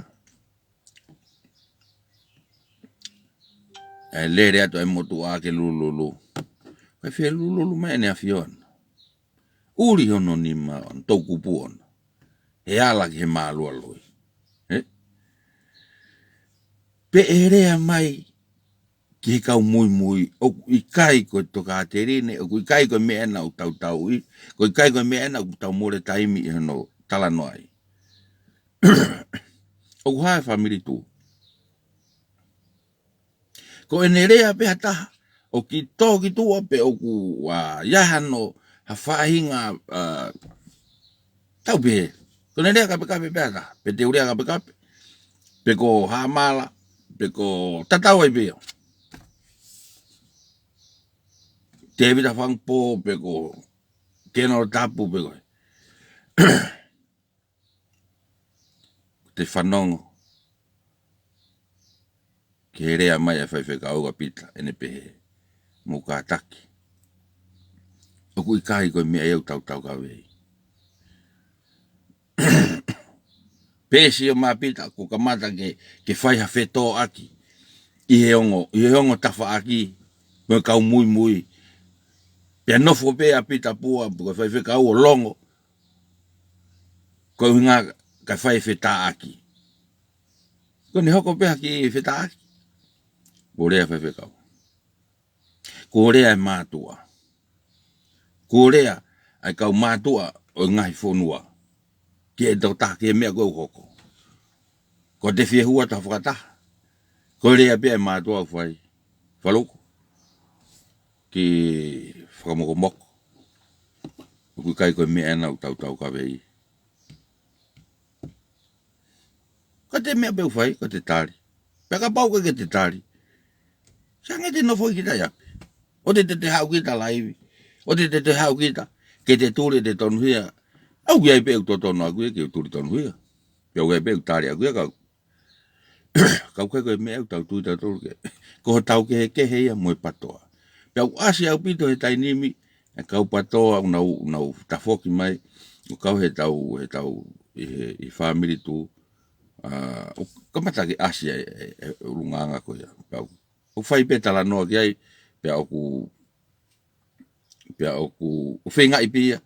ʻE lele atu e motuʻa ke lulululu. Kae fie lulululu mai ʻEne ʻAfio na. ʻUli hono nima ʻo toʻukupu ʻona. He ala ki he mālualoi. Ē? Pea ʻe lea mai ki he kau muimui, ʻoku ʻikai ko e tokāteline, ʻoku ʻikai ko e meʻa ena ʻoku tau tauʻi, ʻoku ʻikai ko e meʻa ena ʻoku tau mole taimi ʻi hono talanoaʻi. ʻOku hā e fāmili tuʻu. Ko ʻene lea pē ha taha, ʻoku tō ki tuʻa pe ʻoku, ʻa, ʻi ai hano ha faʻahinga, ʻa, tau pehē. Ko ʻene lea kapekape pē ha taha, pe te u lea kapekape, pe ko Haʻamala, pe ko tatau ai pē ia. Tēvita Fangupō, pe ko Kenolo Tapu, pe ko ē. Te fanongo ki he lea mai ʻa e faifekau kia Pita, ʻene pehē, mou kātaki. ʻOku ʻikai ko e meʻa ia ʻoku tau taukave ai. Pea sio mai ʻa Pita, kuo kamata ke, ke fai ha fetōʻaki ʻi he ongo, ʻi he ongo tafaʻaki mo e kau muimui. Pea nofo pē ʻa Pita Pua, pe ko e faifekau ʻo longo, ko e ʻuhinga kae fai e fetāʻaki. Ko ʻene hoko pē ha kiʻi fetāʻaki. Kuo lea e faifekau. Kuo lea e mātuʻa. Kuo lea ʻa e kau mātuʻa ʻo e ngaahi fonua. Ki he tokotaha, ki he meʻa ko ē ʻoku hoko. Ko e te fie hua ta fakataha. Ko e lea pē ʻa e mātuʻa ʻoku fai. Faluku. Ke fakamokomoko. ʻOku ʻikai ko e meʻa ena ʻoku tau taukave ai. Ko e te meʻa pē ʻoku fai, ko e te tali. Pea kapau ʻoku ʻikai ke te tali. Sai ange te nofo kita ʻi ʻapi. ʻOua te te, te haʻu kita laivi. ʻOua te te, te haʻu kita. Ke te tuli ʻete tonuhia. ʻOku ʻi ai pē ʻeku totonu ʻaʻaku ia ke u tuli tonuhia. Pea ʻoku ʻi ai pē ʻeku tali ʻaʻaku ia ka ʻoku ʻikai ko e meʻa ʻoku tau tui tautolu ki ai. Ko hotau kehekehe ia mo e PTOA. Pea ʻoku ʻasi ʻaupito he taimi ni, e kau PTOA ʻoku nau, nau tafoki mai, ʻo kau he tau, he tau, ʻi he, ʻi he fāmili tuʻu, ʻa, ʻo kamata ke ʻasi ai e, e, e ʻulungaanga ko ia. Pea ʻoku, ʻoku fai pē talanoa ki ai, pea ʻoku pea ʻoku, ʻoku feingaʻi pē ia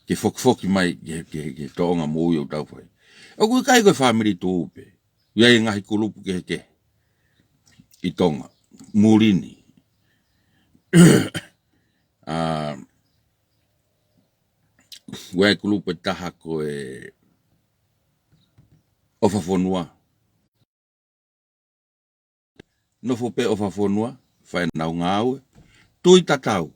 ke fokifoki mai ki he, ki he, ki he tōʻonga moʻui ʻoku tau fai. ʻOku ʻikai ko e fāmili tuʻu pē. ʻI ai e ngaahi kulupu kehekehe ʻi Tonga. Muli ni. ʻA, ʻi ai e kulupu ʻe taha ko e ʻofa fonua. Nofo pē ʻofa fonua, fai ʻenau ngāue. Tui tatau.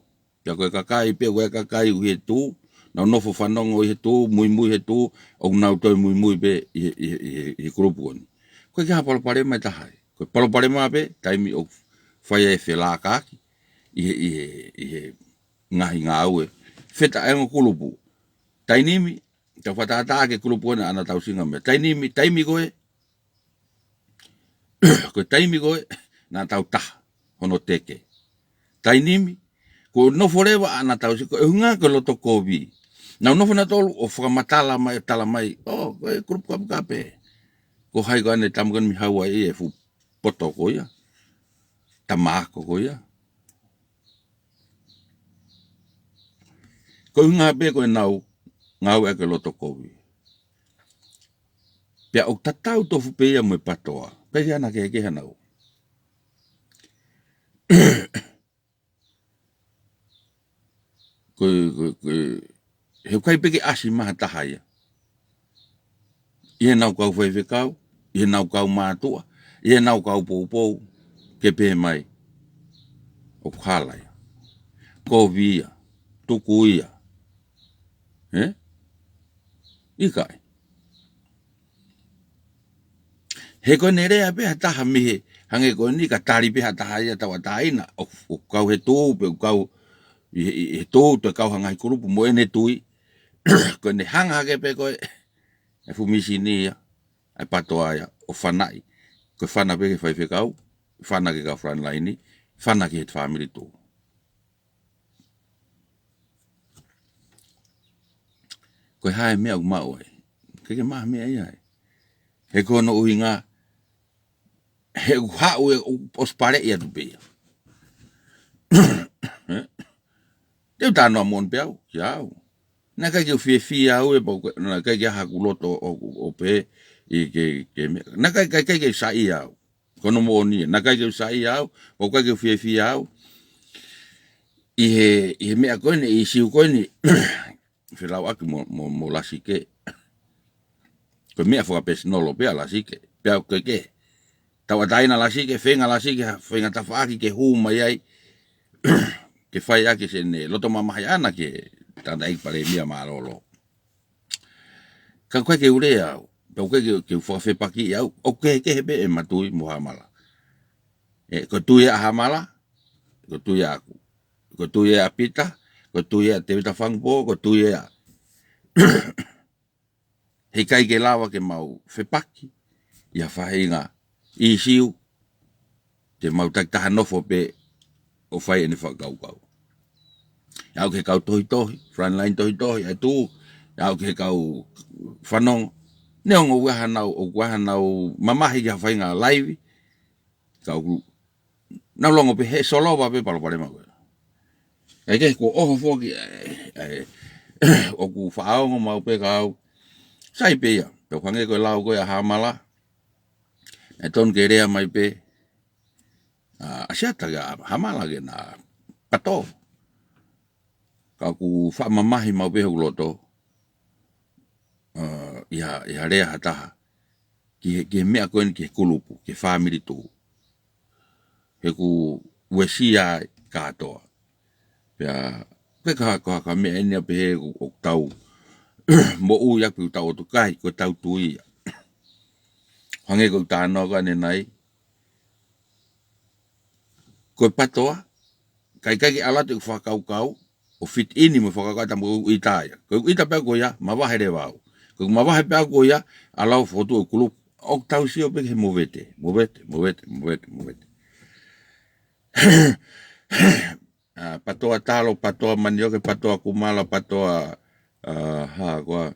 Pea ko e kakai pē, ko e kakai ʻi he tuʻu, nau nofo fanongo ʻi he tuʻu, muimui he tuʻu, ʻoku nau toe muimui pē ʻi he, ʻi he, ʻi he, ʻi he kulupu ko eni. ʻOku ʻikai ha palopalema ʻe taha ai. Ko e palopalema pē, taimi ʻoku fai ai e felākaaki ʻi he, ʻi he, ʻi he ngaahi ngāue. Fetaʻi e ongo kulupu. Taimi ni, tau fakatātā ki he kulupu ko ena ʻa ʻAna Tausinga mo e. Taimi ni, taimi ko ē, ko e taimi ko ē, naʻa tau taha, hono teke. Taimi ni, kuo nofo leva ʻa ʻAna Tausinga, ko e ʻuhinga ko e loto kovi. Nau nofo nautolu ʻo fakamatala mai, tala mai, ʻō, ko e kulupu kapekape. Ko hai ko ʻene tama ko eni mei Hauaiʻi e fuʻu poto ko ia. Tama ako ko ia. Ko e ʻuhinga pē ko ʻenau ngāue ʻaki e loto kovi. Pea ʻoku tatau tofu pē ia mo e PTOA. Pea ʻikai ke ʻi ai hano kehekehe ʻanautolu. Ko e, ko e, ko e, he ʻoku ʻikai pē ke ʻasi mai ha taha ia. ʻI heʻenau kau faifekau, ʻi heʻenau kau mātuʻa, ʻi heʻenau kau poupou, ke pehē mai. ʻOku hala ia. Kovi ia. Tuku ia. Ē? ʻIkai. He ko ʻene lea pē ha taha mei he, hangē ko eni ka tali pē ha taha ia tauʻatāina, ʻo, ʻo kau he tuʻu, pe ʻo kau ʻi he, ʻi he tuʻu, toe kau ha ngaahi kulupu mo ʻene tui, ko ʻene hanga hake pē ko e, e fuʻu mīsini ia, e PTOA ia, ʻo fanaʻi, ko e fana pē ki he faifekau, fana ki he kau frontline, fana ki he fāmili tuʻu. Ko e hā e meʻa ʻoku maʻu ai? ʻIkai ke maʻu ha meʻa ia ai. He ko hono ʻuhinga, he ʻoku haʻu ʻe ʻosi paleʻi atu pē ia. Te u talanoa moʻoni pē au, kiate au. Naʻe ʻikai ke u fiefia au ʻe pau ke, naʻe ʻikai ke ʻi ai haku loto ʻo, ʻo, ʻo pehē ke, ke meʻa. Naʻe ʻikai, ʻikai, ʻikai ke saiʻia au. Ko hono moʻoni, naʻe ʻikai ke u saiʻia au, ʻikai ke u fiefia au. ʻI he, ʻi he meʻa ko eni, ʻi he ʻīsiu ko eni, felauʻaki mo, mo, mo Lasike. Ko e meʻa fakapesinolo pē ʻa Lasike. Pea ʻoku ke, ke tauʻatāina Lasike, feinga Lasike, feinga tafaʻaki ke hū mai ai, ke fai ʻaki ʻene loto mamahi ʻana ki he tangataʻeiki palēmia mālōlō. Ka ʻoku ʻikai ke u lea au, pea ʻoku ʻikai ke, ke u fakafepakiʻi au, ʻoku kehekehe pē ʻema tui mo Hamala. ʻE, ko e tui ʻa Hamala, ko e tui ʻaʻaku. Ko e tui ʻa Pita, ko e tui ʻa Tēvita Fangupō, ko e tui ʻa. He ʻikai ke lava ke mau fepaki ʻi ha faʻahinga ʻīsiu, te mau takitaha nofo pē ʻo fai ʻene fakakaukau. ʻE aʻu ki he kau tohitohi, frontline tohitohi, ʻa e tuʻu, ʻe aʻu ki he kau fanongo. Neongo ʻoku ʻi ai hanau, ʻoku ʻi ai hanau mamahi ki ha faʻahinga laivi, ka ʻoku nau longo pē he solova pē palopalema ko ē. ʻIkai ke kuo ʻoho foki, ʻe, ʻe, ʻoku faʻa ongo maʻu pē ka au. Sai pē ia, pea ʻoku hangē ko e lau ko ē ʻa Hamala, ʻe tonu ke lea mai pē, ʻa, ʻa Siata kia Hamala ke na pato. Ka ʻoku faʻa mamahi maʻu pē hoku loto, ʻa, ʻi ha, ʻi ha lea ha taha ki he, ki he meʻa ko eni ki he kulupu, ki he fāmili tuʻu. He ʻoku uesia ai kātoa. Pea, ko e ka, ka, ka meʻa eni ʻa pehē ʻoku, ʻoku tau moʻui ʻaki pē ʻoku tau ʻotu kai, ko e tau tui ia. Hangē ko e talanoa ko eni nai, ko e patoa, ʻikai, ʻikai ke ʻalu atu ʻeku fakakaukau ʻo fit in mo e fakakaukau ʻa e tama ko ē ʻita ia. Ko e ʻita pē au ko ia, mavahe leva au. Ko e mavahe pē au ko ia, ʻalu au ʻo fokotuʻu e kulupu. ʻOku tau sio pē ki he movete, movete, movete, movete, movete. ʻA, patoa talo, patoa manioke, patoa kumala, patoa, ʻa, hā koā,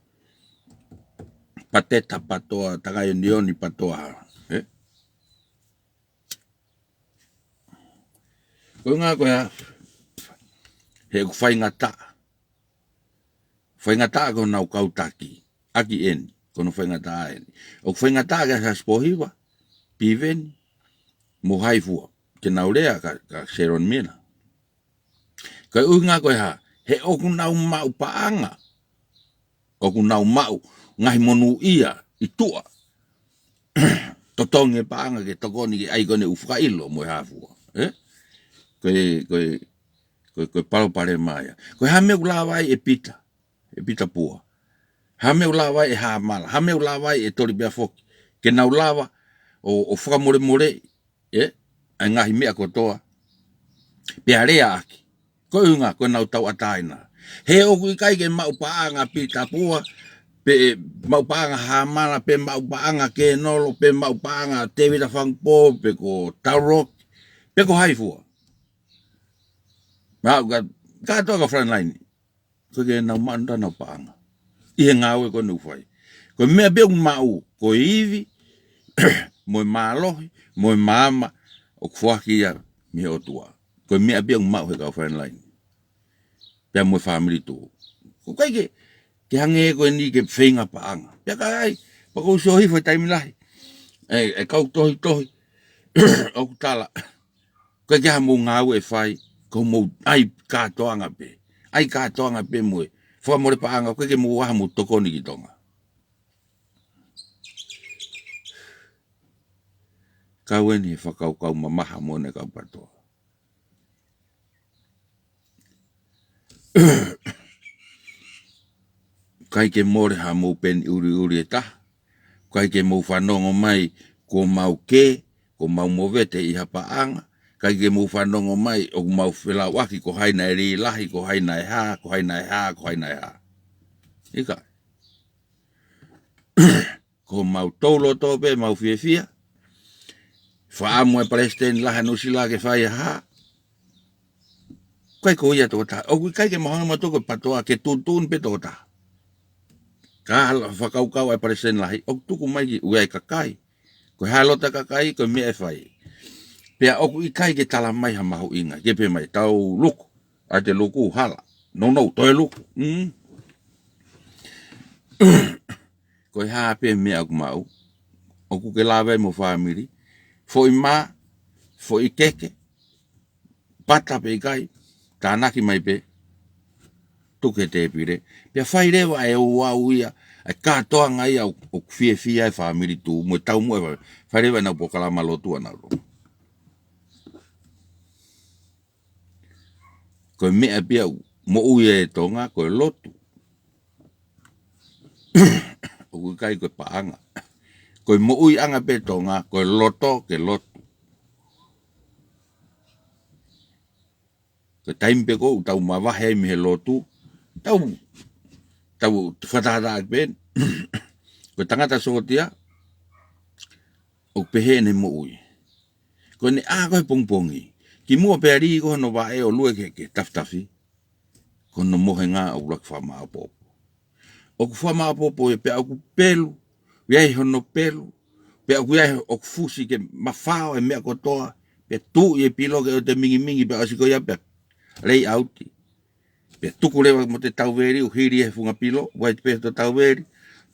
pateta, patoa takaʻoniʻoni, patoa hā, ē? Ko e ʻuhinga ko ia, he ʻoku faingataʻa. Faingataʻa ki honau kau taki ʻaki eni, ko hono faingataʻa eni. ʻOku faingataʻa kia Siaosi Pōhiva, Piveni, mo hai fua, ke nau lea kia, kia Sharon Miller. Ko e ʻuhinga ko e hā, he ʻoku nau maʻu paʻanga, ʻoku nau maʻu ngaahi monūʻia ʻi tuʻa. Totongi e paʻanga ke tokoni ke ʻai ko eni ʻoku fakaʻilo mo e hā fua. Ē? Ko e, ko e, ko e, ko e palopalema ia. Ko e hā e meʻa ʻoku lava ai ʻe Pita, ʻe Pita Pua. Hā e meʻa ʻoku lava ai ʻe Hamala, hā e meʻa ʻoku lava ai ʻe Tolipea foki. Ke nau lava ʻo, ʻo fakamolemoleʻi, ē? ʻA e ngaahi meʻa kotoa. Pea lea ʻaki. Ko e ʻuhinga, ko ʻenau tauʻatāina. He ʻoku ʻikai ke maʻu paʻanga Pita Pua, pe maʻu paʻanga Hamala, pe maʻu paʻanga Kenolo, pe maʻu paʻanga Tēvita Fangupō, pe ko Tauroki, pe ko hai fua. Maʻu ka, kātoa ka frontline. Ko e ke nau maʻu ʻenau paʻanga ʻi he ngāue ko eni ʻoku fai. Ko e meʻa pē ʻoku maʻu, ko e ivi, mo e mālohi, mo e maama, ʻoku foaki ia mei he ʻOtua. Ko e meʻa pē ʻoku maʻu he kau frontline. Pea mo e fāmili tuʻu. ʻOku ʻikai ke, ke hangē ko eni ke feinga paʻanga. Pea ka ai, pea ʻoku ou sio hifo he taimi lahi. ʻE, ʻe kau tohitohi, ʻoku tala. ʻOku ʻikai ke ʻi ai haʻamou ngāue ʻe fai, ko hoʻomou ʻai kātoanga pē. ʻAi kātoanga pē mo e fakamole paʻanga, ʻoku ʻikai ke mou ʻi ai haʻamou tokoni ki Tonga. Kau eni he fakakaukau mamaha mo ʻene kau patoa. ʻIkai ke mole haʻamou peni ʻuliʻuli ʻe taha. ʻIkai ke mou fanongo mai kuo mau kē, kuo mau movete ʻi ha paʻanga. ʻIkai ke mou fanongo mai ʻoku mau felauʻaki ko hai naʻe lī lahi, ko hai naʻe hā, ko hai naʻe hā, ko hai naʻe hā. ʻIkai. Ko homau touloto pē mau fiefia. Faʻamu e palesiteni lahi ʻa Nuʻusila ke fai ha hā. ʻIkai ko ia tokotaha. ʻOku ʻikai ke mahanga mautolu ko e patoa ke tuʻutuʻuni pē tokotaha. ʻa e fakakaukau ʻa e palesiteni lahi, ʻoku tuku mai ki ʻuea e kakai. Ko e hā e loto ʻa e kakai, ko e meʻa ʻe fai. Pea ʻoku ʻikai ke tala mai ha mahuʻinga, ke pehē mai, tau luku, ʻa e te luku, hala. Nounou, toe luku. Mm. Ko e hā pē meʻa ʻoku maʻu, ʻoku ke lave ai mo fāmili, foʻi mā, foʻi keke, pata pe ʻikai, tānaki mai pē, tuku he tēpile. Pea fai leva e ouau ia, ʻa e kātoanga ia ʻoku, ʻoku fiefia e fāmili tuʻu, mo e taumuʻa e fāmili. Fai leva ʻenau polokalama lotu ʻanautolu. Ko e meʻa pē ia ʻoku moʻui ai e Tonga, ko e lotu. ʻOku ʻikai ko e paʻanga. Ko e moʻuiʻanga pē Tonga, ko e loto ke lotu. Ko e taimi pē ko ē ʻoku tau mavahe ai mei he lotu, tau, tau fakatātā pē. Ko e tangata sōtia, ʻoku pehē ʻene moʻui. Ko ʻene ʻā ko ē he pongipongi. Kimuʻa pea lī ko ē hono vaʻe ʻo lue ki he, ki he tafitafi. Ko hono mohenga ʻoku ʻuluaki fakamāʻopoʻopo. ʻOku fakamāʻopoʻopo ia pea ʻoku pelu, ʻi ai hono pelu, pea ʻoku ʻi ai ʻoku fusi ke mafao e meʻa kotoa, pea tuʻu ʻi he pilo ke ʻoua te mingimingi pea ʻosi ko ia pea lay out. Pea tuku leva mo e tauveli ʻo hili he funga pilo, ʻoua te pehē hoto tauveli,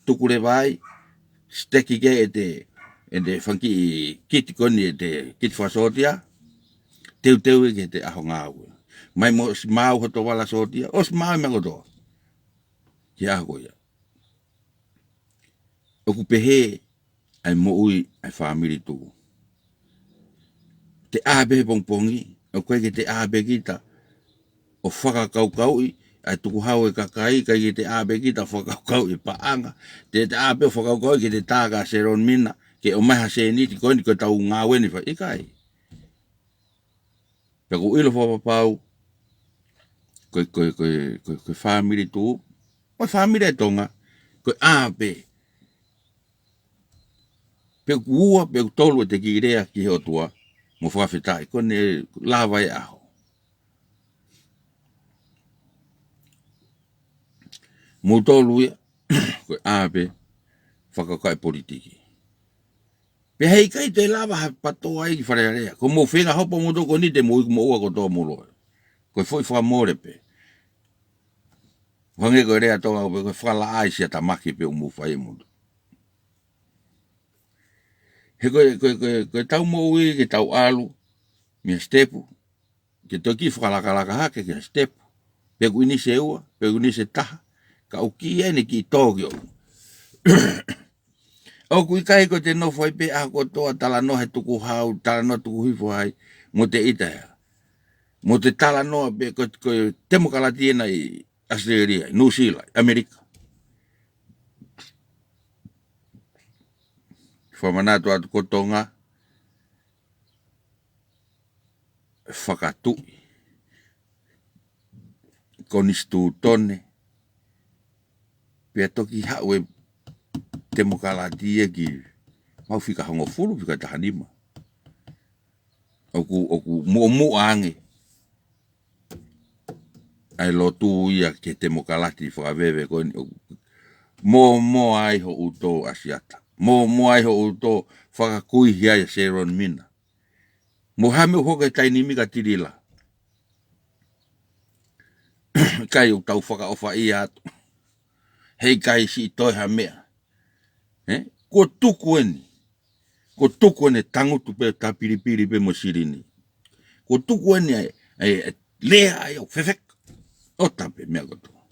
tuku leva ai, siteki ki ai ʻete, ʻete fanga kiʻi kiti ko eni ʻete kiti fakasōtia, teuteu ia ki heʻete ʻaho ngāue. Mai mo ʻosi maau hoto vala sōtia, ʻosi maau e meʻa kotoa. Ki he ʻaho ko ia. ʻOku pehē ʻa e moʻui ʻa e fāmili tuʻu. Te ʻā pē he pongipongi, ʻoku ʻikai ke te ʻā pē kita ʻo fakakaukauʻi ʻa e tukuhau e kakai, ʻikai ke te ʻā pē kita ʻo fakakaukauʻi e paʻanga, te te ʻā pē ʻo fakakaukauʻi ke te tā kia Seloni Mina, ke ʻomai ha sēniti ko eni ko ʻetau ngāue ni fai, ʻikai. Pea ʻoku ou ʻilo fakapapau, ko e, ko e, ko e, ko e, ko e fāmili tuʻu, ko e fāmili ʻa e Tonga, ko e ʻā pē. Pe ʻoku ua, pe ʻoku tolu ʻete kiʻi lea ki he ʻOtua, mo fakafetaʻi, ko ʻene lava e ʻaho. Mou tolu ia, ko e ʻā pē, fakakae politiki. Pea heʻikai toe lava ha PTOA ia ki Fale Alea. Ko hoʻomou feinga hopo moutolu ko eni te mou iku moʻua kotoa mou loea. Ko e foʻi fakamole pē. Hangē ko e lea Tonga ko e fakalaʻā ʻi Siatamaki pē ʻoku mou fai moutolu. He ko e, ko e, ko e, ko ʻetau moʻui ke tau ʻalu mei he sitepu, ke toki fakalakalaka hake ki he sitepu. Pe ʻoku ʻinisi e ua, pe ʻoku ʻinisi e taha, ka ʻoku ʻi ai ʻene kiʻi tō ki ʻoku. ʻOku ʻikai ko ʻete nofo ai pē ʻaho kotoa talanoa he tukuhau, talanoa tukuhifo ai, mo ʻete ʻita ia. Mo ʻete talanoa pē ko, ko e temokalati ena ʻi ʻAositelēlia, ʻi Nuʻusila, ʻAmelika. Fakamanatu atu ko Tonga, fakatuʻi, konisitūtone, pea toki haʻu e temokalati ia ki mau fika hongofulu, fika tahanima. ʻOku, ʻoku muʻomuʻa ange ʻa e lotu ia ki he temokalati fakaveve ko eni ʻoku mōmoa ai hoʻo tō ʻAsiata. Mōmoa ai hoʻo tō fakakuihi ai ʻa Seloni Mina. Mo ha meʻa ʻoku hoko he taimi ni kia Tilila. ʻIkai ʻoku tau fakaʻofaʻia atu. Heʻikai siʻi toe ha meʻa. Ē? Kuo tuku eni. Kuo tuku eni tangutu pē tapilipili pē mo silini. Kuo tuku eni ai, ai, ai, lea ai ʻo fefeka. ʻO tape meʻa kotoa.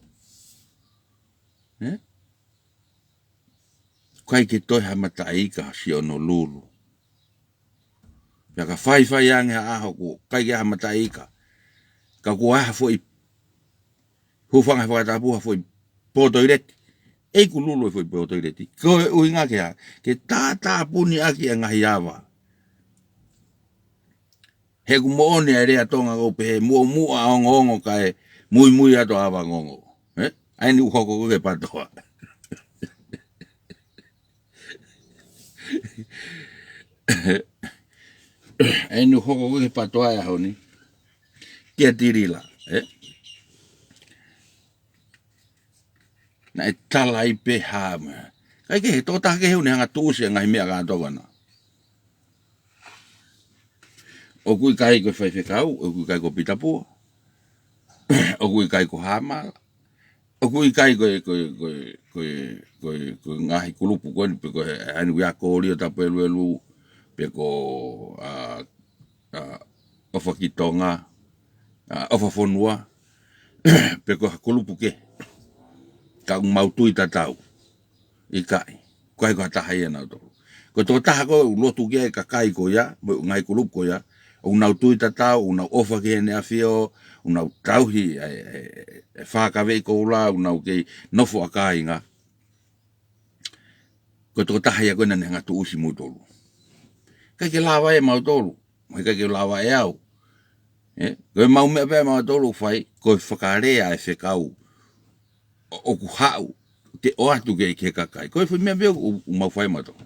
Ē? ʻIkai ke toe ha mataʻi ika siʻi ʻo Honolulu. Pea ka faifai ange ha ʻaho kuo ʻikai ke ha mataʻi ika. Ka kuo ʻai ha foʻi hūfanga he fakatapu ha foʻi pō toileti. ʻEiki lulu e foʻi pō toileti. Ko e ʻuhinga ke hā, ke tātāpuni ʻaki e ngaahi ava. He ʻoku moʻoni e lea Tonga ʻoku pehē muʻomuʻa ongoongo kae muimui atu ʻa ava ngongo. Ē? ʻA eni ʻoku hoko ko ē ki he PTOA. ʻA eni ʻoku hoko ko ē ki he PTOA he ʻaho ni. Kia Tilila, ē? ʻe tala ai pē hā meʻa. Kae kehe, tokotaha kehe ʻoku ne hanga ʻo tuʻusi e ngaahi meʻa kātoa ko ena. ʻOku ʻikai ko e faifekau, ʻoku ʻikai ko Pita Pua, ʻoku ʻikai ko Hāmala, ʻoku ʻikai ko e, ko e, ko e, ko e, ko e, ko e ngaahi kulupu ko eni, pe ko e Anu Ia Kōlio Tapu Eluelu, pe ko, ā, ā, ʻOfa ki Tonga, ā, ʻOfa Fonua, pe ko ha kulupu kehe. Ka ʻoku mau tui tatau. ʻIkai. ʻIkai ko ha taha ia nautolu. Ko e tokotaha ko ē ʻoku lotu ki ai e kakai ko ia, mo e ngaahi kulupu ko ia, ʻoku nau tui tatau, ʻoku nau ʻofa ki Heʻene ʻAfio, ʻoku nau tauhi e, e, e, e fakaveʻi koula, ʻoku nau kei nofo ʻa kāinga. Ko e tokotaha ia ko ē naʻa ne hanga ʻo tuʻusi moutolu. ʻIkai ke lava ʻe mautolu, mo ʻikai ke lava ʻe au. Ē? Ko e mau meʻa pē ʻa mautolu ʻoku fai, ko e fakalea e fekau ʻo, ʻoku haʻu ke ʻoatu ki he, ki he kakai. Ko e foʻi meʻa pē ʻoku, ʻoku mau fai mautolu.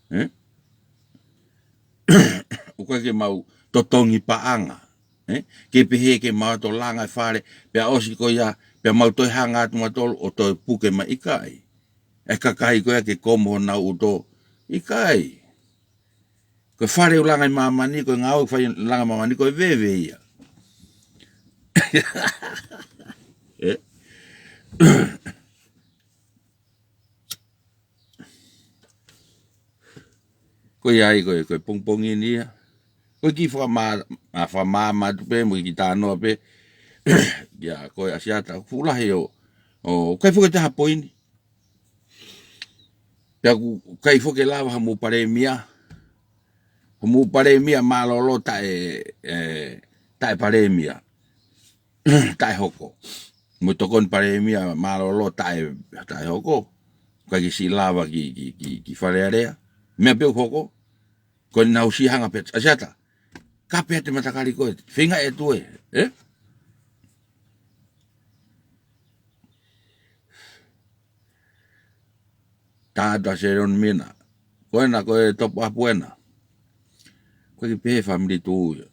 Ē? ʻOku ʻikai ke mau totongi paʻanga. Ē? Ke pehē ke mau ō ʻo langa e fale, pea ʻosi ko ia, pea mau toe hanga atu mautolu ʻo toe puke mai, ʻikai. E kakai ko ia ke komo honau ʻuto, ʻikai. Ko e fale ʻoku langa ʻi māmani, ko e ngāue ʻoku fai langa ʻi māmani, ko e veve ia. Ē? Ko ia ai, ko e, ko e pongipongi ni ia. Ko e kiʻi fakamā-, ā, fakamāmā atu pē, mo e kiʻi talanoa pē. Ia, ko e ʻAsiata, fuʻu lahi ʻo, ʻoku ʻikai foki ke toe ha poini. Pea ʻoku ʻikai foki ke lava hamou palēmia. Hamou palēmia mālōlō taʻe, ē, taʻe palēmia. Taʻe hoko. Mo e tokoni palēmia mālōlō taʻe, taʻe hoko. ʻIkai ke siʻi lava ki, ki, ki, ki Fale Alea. Meʻa pē ʻoku hoko. Ko ʻenau siʻi hanga pē, ʻAsiata, kape atu e matakali ko ē, feinga ʻe tuʻu ē, ē? Tāta Seron Mina. Ko ena, ko e top up ena. Ko e kiʻi pehē fāmili tuʻu ia.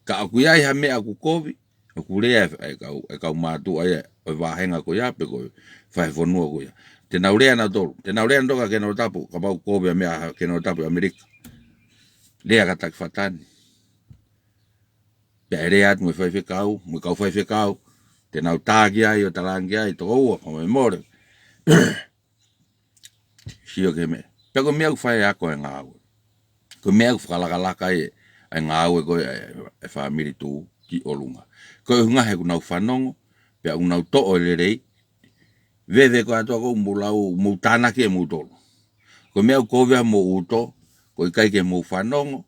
Ka ʻoku ʻi ai ha meʻa ʻoku kovi, ʻoku lea e, e kau, e kau mātuʻa ia, ʻo e vāhenga ko ia, pe ko e fai fonua ko ia. Te nau lea nautolu, te nau lea nautolu kia Kenola Tapu, kapau ʻoku kovi ʻa e meʻa ʻa Kenola Tapu ʻi ʻAmelika. Lea kia Taki Fatani. Pea ʻe lea atu mo e faifekau, mo e kau faifekau, te nau tā ki ai ʻo talaange ai, tokoua, fakamolemole. Sio ki he meʻa. Pea ko e meʻa ʻoku fai ʻe he ako e ngāue. Ko e meʻa ʻoku fakalakalaka ai e, e ngāue ko ē e, e fāmili tuʻu ki ʻolunga. Ko e ʻuhinga he ʻoku nau fanongo, pea ʻoku nau toʻo e lelei, veve ko ē ʻa e ʻOtua ko ē ʻoku mou lau, mou tānaki ʻe moutolu. Ko e meʻa ʻoku kovi ʻa homou ʻuto, ko e ʻikai ke mou fanongo,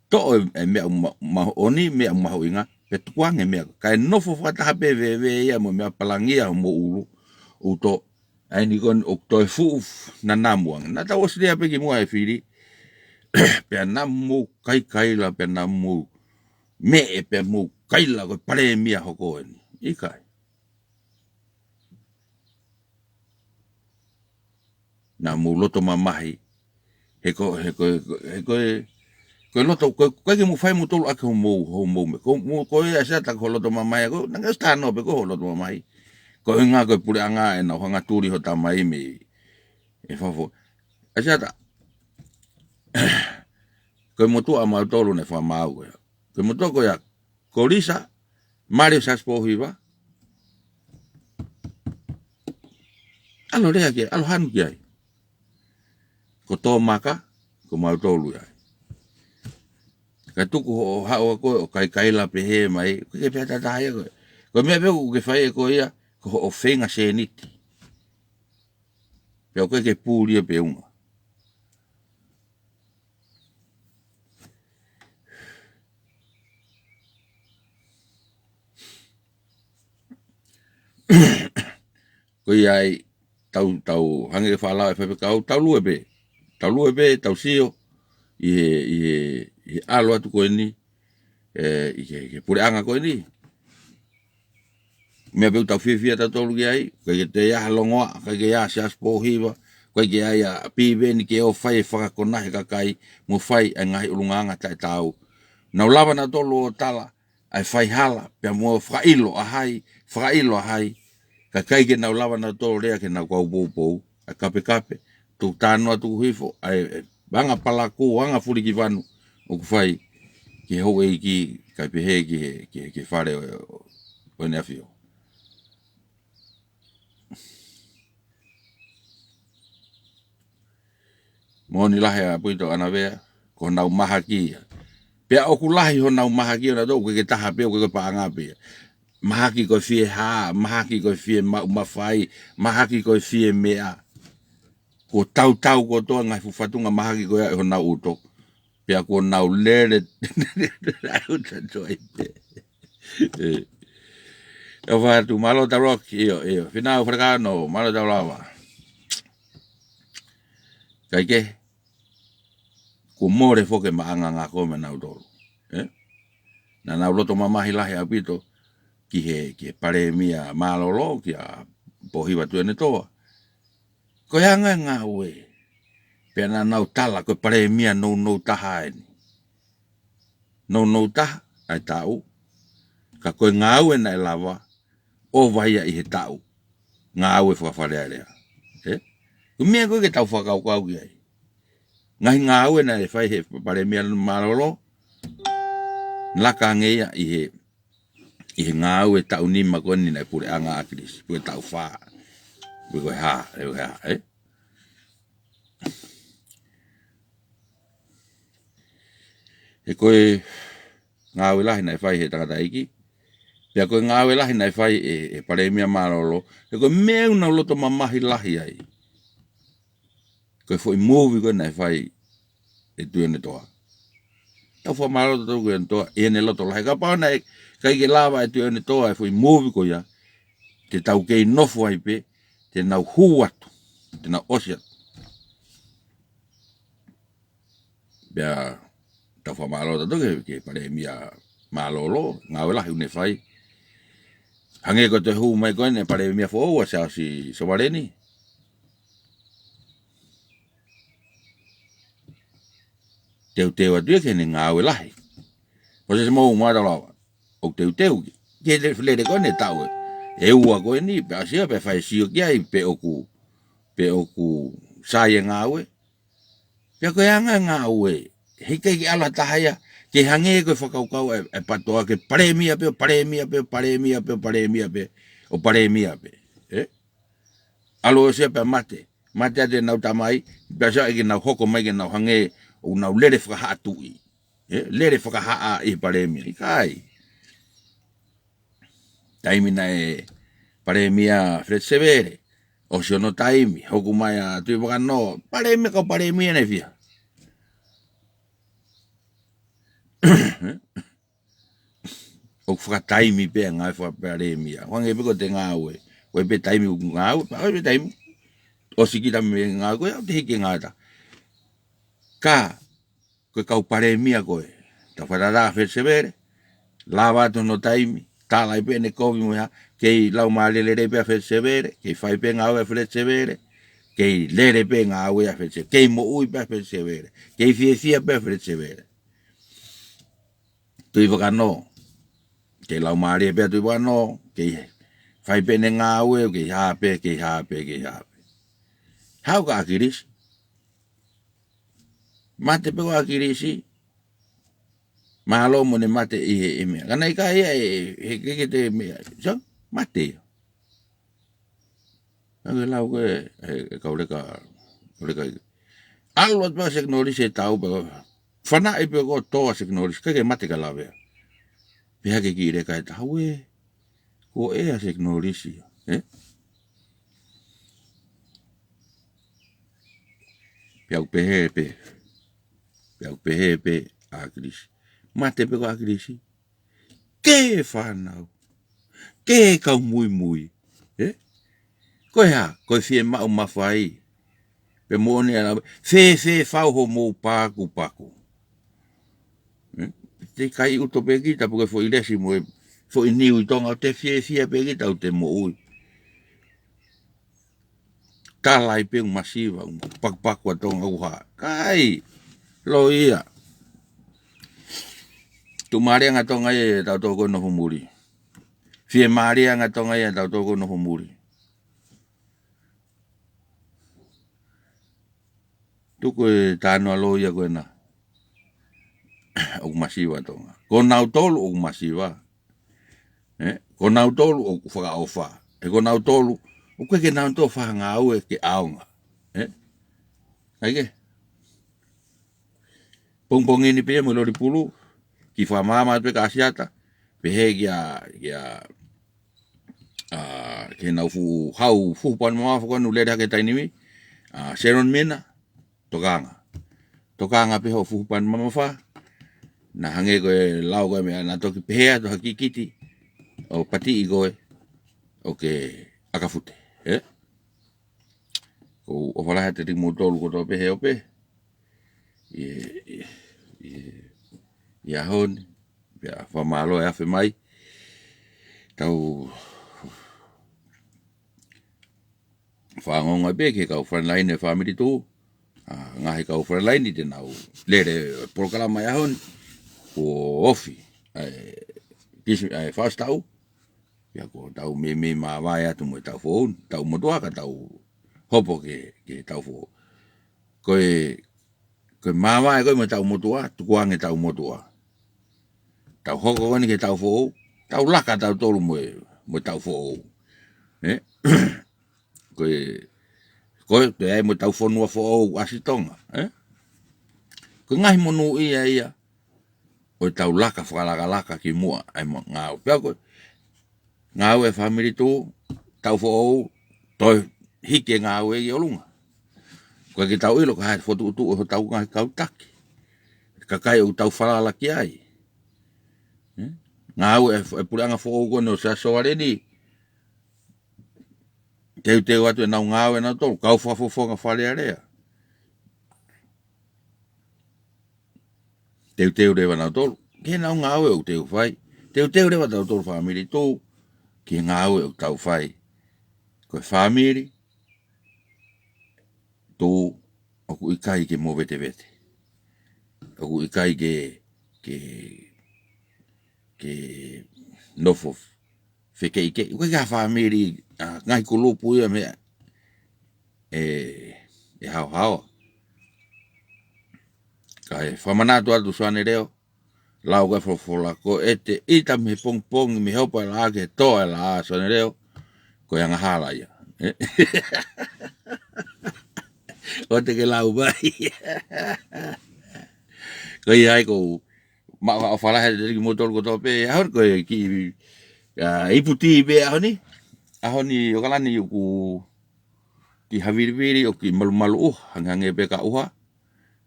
toʻo e, e meʻa ma-, mahuʻinga, meʻa mahuʻinga, pea tukuange e meʻa. Kae nofo fakataha pē veve ia mo e meʻa palangia homou ʻulu, ʻuto, ʻa eni ko eni ʻoku toe fuʻu nanamu ange. Naʻa tau ʻosi lea pē kimuʻa ʻe Fili, pea naʻa mou kaikaila, pea naʻa mou meʻe, pea mou kaila ko e palēmia hoko eni. ʻIkai. Naʻa mou loto mamahi. He ko, he ko, he ko, he ko e, ko e loto, ko, ko e ke mou fai moutolu ʻaki homou, homou meʻa. Ko mou, ko e ʻAsiata ko e loto mamahi, ko, naʻa ke ʻosi talanoa pē ko e loto mamahi. Ko e ʻuhinga ko e puleʻanga ʻenau hanga ʻo tuli ho tamai mei, ʻe fafo. ʻAsiata, ko e motuʻa ʻa mautolu naʻe fakamaau ko ia. Ko e motuʻa ko ia, ko Lisa, Mali ʻo Siaosi Pōhiva. ʻAlu lea ki ai, ʻalu hanu ki ai. Ko Tōmaka, ko mautolu ia. Ka tuku hoʻo haʻu ʻa koe ʻo kaikaila pehē mai, ʻoku ke pehē tatau ia ko e. Ko e meʻa pē ʻoku ke fai ʻe koe ia, ko hoʻo feinga sēniti. Pea ʻoku ke puli ia pē ʻunga. Ko ia ai, tau, tau hangē ko e faʻa lau ʻa e faifekau, tau lue pē. Tau lue pē, tau sio ʻi he, ʻi he, ʻi he ʻalu atu ko eni, ē, ʻi he, ʻi he puleʻanga ko eni. Meʻa pē ʻoku tau fiefia tautolu ki ai, ʻikai ke toe ʻi ai ha longoaʻa, ʻikai ke ʻi ai ʻa Siaosi Pōhiva, ʻikai ke ʻi ai ʻa Piveni ke ō ʻo fai e fakakona he kakai, mo fai ʻa e ngaahi ʻulungaanga taʻetaau. Nau lava nautolu ʻo tala ʻa e faihala, pea mo fakaʻilo ʻa hai, fakaʻilo ʻa hai, Ka ʻikai ke nau lava nautolu lea ki heʻenau kau poupou, ʻa e kapekape, tuku tānoa tuku hifo, ʻa e, ʻa e anga palakū, anga fulikivanu ʻoku fai ki he houʻeiki, kae pehē ki he, ki he, ki he fale ʻo, ʻo, ʻo ʻEne ʻAfio. Moʻoni lahi ʻaupito ʻa Navea, ko honau mahaki ia. Pea ʻoku lahi honau mahaki ʻonautolu, ʻoku ʻikai ke taha pē, ʻoku ʻikai ko e paʻanga pē ia. Mahaki ko e fie hā, mahaki ko e fie maʻu mafai, mahaki ko e fie meʻa. Kuo tautau kotoa e ngaahi fuʻu fatunga mahaki ko ia ʻe honau ʻuto. Pea kuo nau lele, ʻai ʻuta toi pē. ʻE. ʻE fatu, mālō taulaki, ʻio, ʻio. Fīnau Falekano, mālō taulava. Kae kehe, kuo mole foki e maʻanga ngako meiate kinautolu. ʻE? Naʻa nau loto mamahi lahi ʻaupito ki he, ki he Palēmia Mālōlō, kia Pōhiva Tuʻiʻonetoa. Ko e anga e ngāue. Pea naʻa nau tala ko e Palēmia nounou taha eni. Nounou taha ʻa e taʻu. Ka ko e ngāue naʻe lava, ʻova ia ʻi he taʻu. Ngāue fakafalealea. ʻE? Ko e meʻa ko ē ke tau fakakaukau ki ai. Ngaahi ngāue naʻe fai he Palēmia Mālōlō, laka ange ia ʻi he, ʻi he ngāue taʻu nima ko eni naʻe puleʻanga ʻAkilisi, pe ko e taʻu fā, pe ko e hā, pe ko e hā, ʻe? He ko e ngāue lahi naʻe fai he tangataʻeiki, pea ko e ngāue lahi naʻe fai ʻe, ʻe Palēmia Mālōlō, he ko e meʻa ʻoku nau loto mamahi lahi ai. Ko e foʻi movi ko ē naʻe fai ʻe Tuʻiʻonetoa. Tau fakamālō tautolu kia Tuʻiʻonetoa, ʻi heʻene loto lahi. Kapau naʻe ʻikai ke lava ʻe Tuʻiʻonetoa e foʻi movi ko ia, te tau kei nofo ai pē, te nau hū atu, te nau ʻosi atu. Pea tau fakamālō tautolu ki he, ki he Palēmia Mālōlō, ngāue lahi ʻoku ne fai. Hangē ko e toe hū mai ko eni e Palēmia foʻou ʻa Siaosi Sovaleni. Teuteu atu ia ki heʻene ngāue lahi. Ko e se mau mata lava. ʻOku teuteu ki he lele ko eni taʻu ʻe ua ko eni, pea ʻosi ia, pea fai sio ki ai, pe ʻoku, pe ʻoku sai e ngāue. Pea ko e anga e ngāue, heʻikai ke ʻalu ha taha ia, ke hangē ko e fakakaukau ʻa e, ʻa e PATOA ke palēmia pē, ʻo palēmia pē, ʻo palēmia pē, ʻo palēmia pē, ʻo palēmia pē. ʻE? ʻAlu ʻosi ia pea mate. Mate atu ʻenau tamai, pea sio ai ke nau hoko mai ke nau hangē, ʻo nau lele fakahaʻa tuʻi. ʻE? Lele fakahaʻa ʻi he palēmia. ʻIkai. Taimi naʻe palēmia Feleti Sevele. ʻOsi hono taimi, hoko mai ʻa Tuʻivakanō. Palēmia kau palēmia naʻe fiha. ʻOku fakataimi pē ngāue fakapalēmia. Hangē pē ko ʻete ngāue. Ko e pē taimi ʻoku ngāue, pea ko e pē taimi. ʻOsi kita mei he ngāue, ko ia ʻoku te hiki ngata. Ka, ko e kau palēmia ko ē. Tau fakatātā Feleti Sevele. Lava atu hono taimi. Tala ai pē ʻene kovi mo e hā. Kei laumālie lelei pē ʻa Feleti Sevele. Kei fai pē ngāue ʻa Feleti Sevele. Kei lele pē ngāue ʻa Feleti Sevele. Kei moʻui pē ʻa Feleti Sevele. Kei fiefia pē ʻa Feleti Sevele. Tuʻivakanō. Kei laumālie pē ʻa Tuʻivakanō. Kei fai pē ʻene ngāue, kei hā pē, kei hā pē, kei hā pē. Haʻu kia ʻAkilisi. Mate pē ko ʻAkilisi. Mālō mo ʻene mate ʻi he, ʻi he meʻa. Ka naʻe ʻikai ia ʻe, he, ke, ke te meʻa. So, mate ia. Naʻa ke lau ke, he, he kau leka, kau leka ʻi. ʻAlu atu pē Sekinolisi ʻe tau pē, fanaʻi pē ko toa Sekinolisi, ʻikai ke mate ka lavea. Pea ke kiʻi leka ʻe tau ē, ko e ʻa Sekinolisi, ē? Pea u pehē pē, pea u pehē pē ʻa ʻAkilisi. Mate pē ko ʻAkilisi. Ke fānau. Ke kau muimui. Ē? Ko e hā, ko e fiemaʻu mafai. Pea moʻoni ʻa e lau, fēfē fau hoʻomou pakupaku. Ē? Te kai ʻuto pē kita pe ko e foʻi lesi mo e foʻi niu ʻi Tonga ʻoku te fiefia pē kita ʻoku te moʻui. Tala ai pē ʻoku masiva, ʻoku pakupaku ʻa Tonga ʻoku hā. ʻIkai. Loi ia. Tuʻumālie ange ʻa Tonga ia ʻi he tautoko nofo muli. Fiemālie ange ʻa Tonga ia ʻi he tautoko nofo muli. Tuku e talanoa lōia ko ena. ʻOku masiva Tonga. Ko nautolu ʻoku masiva. Ē? Ko nautolu ʻoku fakaʻofa. He ko nautolu, ʻoku ʻikai ke nautolu fai ha ngāue ke ʻaonga. Ē? ʻIkai ke. Pongipongi ni pē mo e loli pulu, kiʻi fakamaama pē kia Asiata, pehē kia, kia, ʻa, ke nau fuʻu hau fuhu pani mamafa ko eni ʻoku lele hake he taimi ni, ʻa, Sharon Mena, tokanga. Tokanga pē hoʻo fuhu pani mamafa, naʻa hangē ko e lau ko e meʻa naʻa toki pehē atu ha kikiti, ʻo patiʻi koe, ʻo ke ʻakafute, ē? ʻOku ou ʻofa lahi atu kiate kimoutolu kotoa pē he ope. ʻI, ʻi, ʻi, ʻi he ʻaho ni, pea fakamālō e afe mai. Tau fanongo pē ki he kau frontline e Family Talk. ʻA, ngaahi kau frontline te nau lele polokalama ʻi he ʻaho ni. Kuo ofi, ʻa e, kisi, ʻa e Fausta ʻo. Pea ko ʻetau meimei māvae atu mo e taʻu foʻou, taʻu motuʻa ka tau hopo ki he, ki he taʻu foʻou. Ko e, ko e māvae ko ē mo e taʻu motuʻa, tukuange taʻu motuʻa. Tau hoko ko eni ki he taʻu foʻou, tau laka tautolu mo e, mo e taʻu foʻou. Ē? Ko e, ko e, pea mo e taʻu fonua foʻou ʻasi Tonga, ē? Ko e ngaahi monūʻia ia, ʻo ʻetau laka fakalakalaka ki muʻa, ʻa e mo-, ngāue. Pea ko e, ngāue e Family Talk, taʻu foʻou, toe hiki e ngāue ki ʻolunga. ʻOku ʻikai ke tau ʻilo ko e hā e fokotuʻutuʻu ʻo hotau ngaahi kau taki. Kakai ʻoku tau falala ki ai. Ē? Ngāue e, e puleʻanga foʻou ko eni ʻo Siaosi Sovaleni. Teuteu atu ʻenau ngāue nautolu, kau fakafofonga Fale Alea. Teuteu leva nautolu ki heʻenau ngāue ʻoku teu fai. Teuteu leva tautolu Family Talk ki he ngāue ʻoku tau fai. Ko e Family Talk ʻoku ʻikai ke movetevete. ʻOku ʻikai ke, ke, ke nofo fekeʻikeʻi. ʻOku ʻikai ha family, ʻa, ngaahi kulupu ia meʻa ʻe, ʻe haohaoa. Kae fakamanatu atu Suane Leo, lau ko e folofola ko ē, ʻete ʻita mei he pongipongi, mei he hopo e laʻā ki he tō e laʻā Suane Leo, ko e angahala ia. Ē? ʻOua te ke lau mai. Ko ia ai ʻoku ou maʻu ha ʻofa lahi atu kiate kimoutolu kotoa pē, ʻaho ni ko e kiʻi, ʻa, ipu tī pē ʻaho ni. ʻAho ni ʻOkalani ʻoku kiʻi havilivili ʻo kiʻi malumalu ʻuha, hangehangē pē ka ʻuha,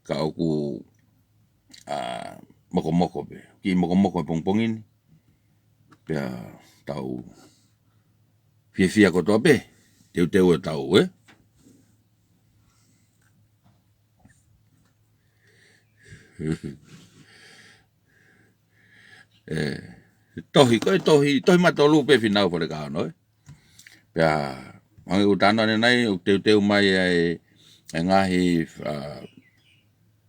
ka ʻoku, ʻa, mokomoko pē. Kiʻi mokomoko he pongipongi ni. Pea tau fiefia kotoa pē. Teuteu ʻetau, ē? Ē, tohi, ko e tohi, tohi matolu pē Fīnau Falekaono, ē. Pea, hangē ko e talanoa ʻanenai, ʻoku teuteu mai ʻa e, ʻa e ngaahi, ʻa,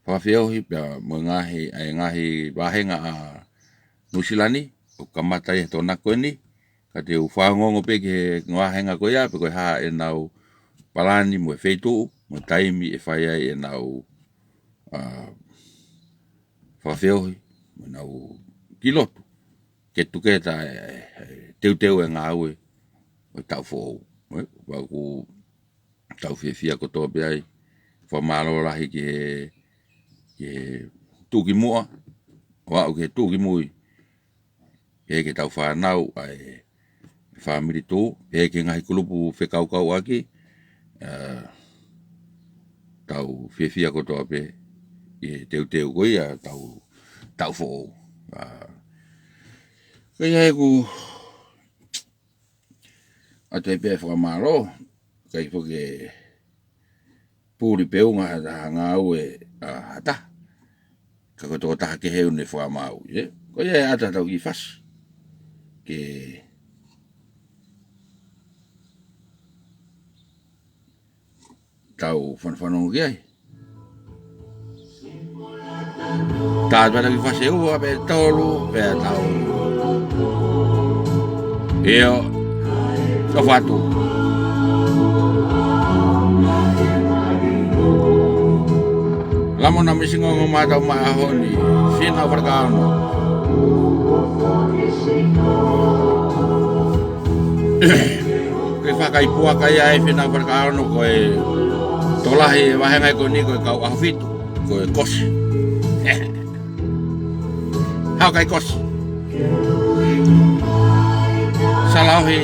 fakafeohi, pea mo e ngaahi, ʻa e ngaahi vāhenga ʻa Nuʻusila ni, ʻoku kamata ʻi he Tokonaki ko eni, ka te u fanongo pē ki he vāhenga ko ia, pe ko e hā ʻenau palani mo e feituʻu, mo e taimi ʻe fai ai ʻenau, ʻa, fakafeohi, mo ʻenau kiʻi lotu. Ke tuku ʻeta, ē, ē, teuteu e ngāue ʻo e taʻu foʻou. Ē, pea ʻoku tau fiefia kotoa pē ai. Fakamālō lahi ki he, ki he tuʻukimuʻa, ʻo aʻu ki he tuʻukimui. Pehē ki heʻetau fānau ʻa e Family Talk, pehē ki he ngaahi kulupu fekauʻaki, ē, tau fiefia kotoa pē ʻi he teuteu ko ia ʻetau taʻu foʻou. Ā, ko ia ʻeku ʻoatu ai pē fakamālō, ʻikai foki ke puli pe unga ha taha ngāue ʻa ha taha. Ka ko e tokotaha kehe ʻoku ne fakamaau, ē? Ko ia ʻe ʻata tau kiʻi fasi. Ke tau fanafanongo ki ai. Tau ʻatu pē kiʻi fasi ʻe ua pe tolu, pea tau. ʻIo, sio atu. Lamona Misingongo Mātau Maʻa ʻAhoni, Fina Falekaono. Ko e fakaʻipuaka ia ʻa e Fina Falekaono, ko e tokolahi e vāhenga ko eni ko e kau ʻAhofitu, ko e kosi. Hao kai kosi. Salaohi.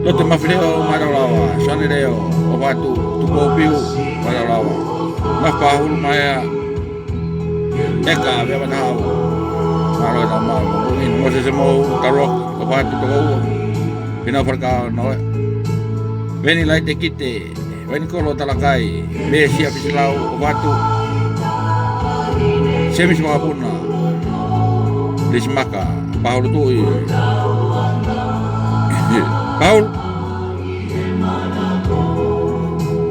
Lote Mafileo Mātau Lava, Sane Leo, ʻOfatu Tupoupiu Mātau Lava. Mafapahulu Maea, Eka Vea Matahau, mālō e tau mau. Mōsese Mou, Tauloki, ʻOfatu Tokoua, Fina Falekaono. Veni Laite Kite, Veni Kolo Talakai, Mesia Fisilau, ʻOfatu. Semisi Makapuna, Lisi Maka, Pahulu Tuʻi. Pahulu.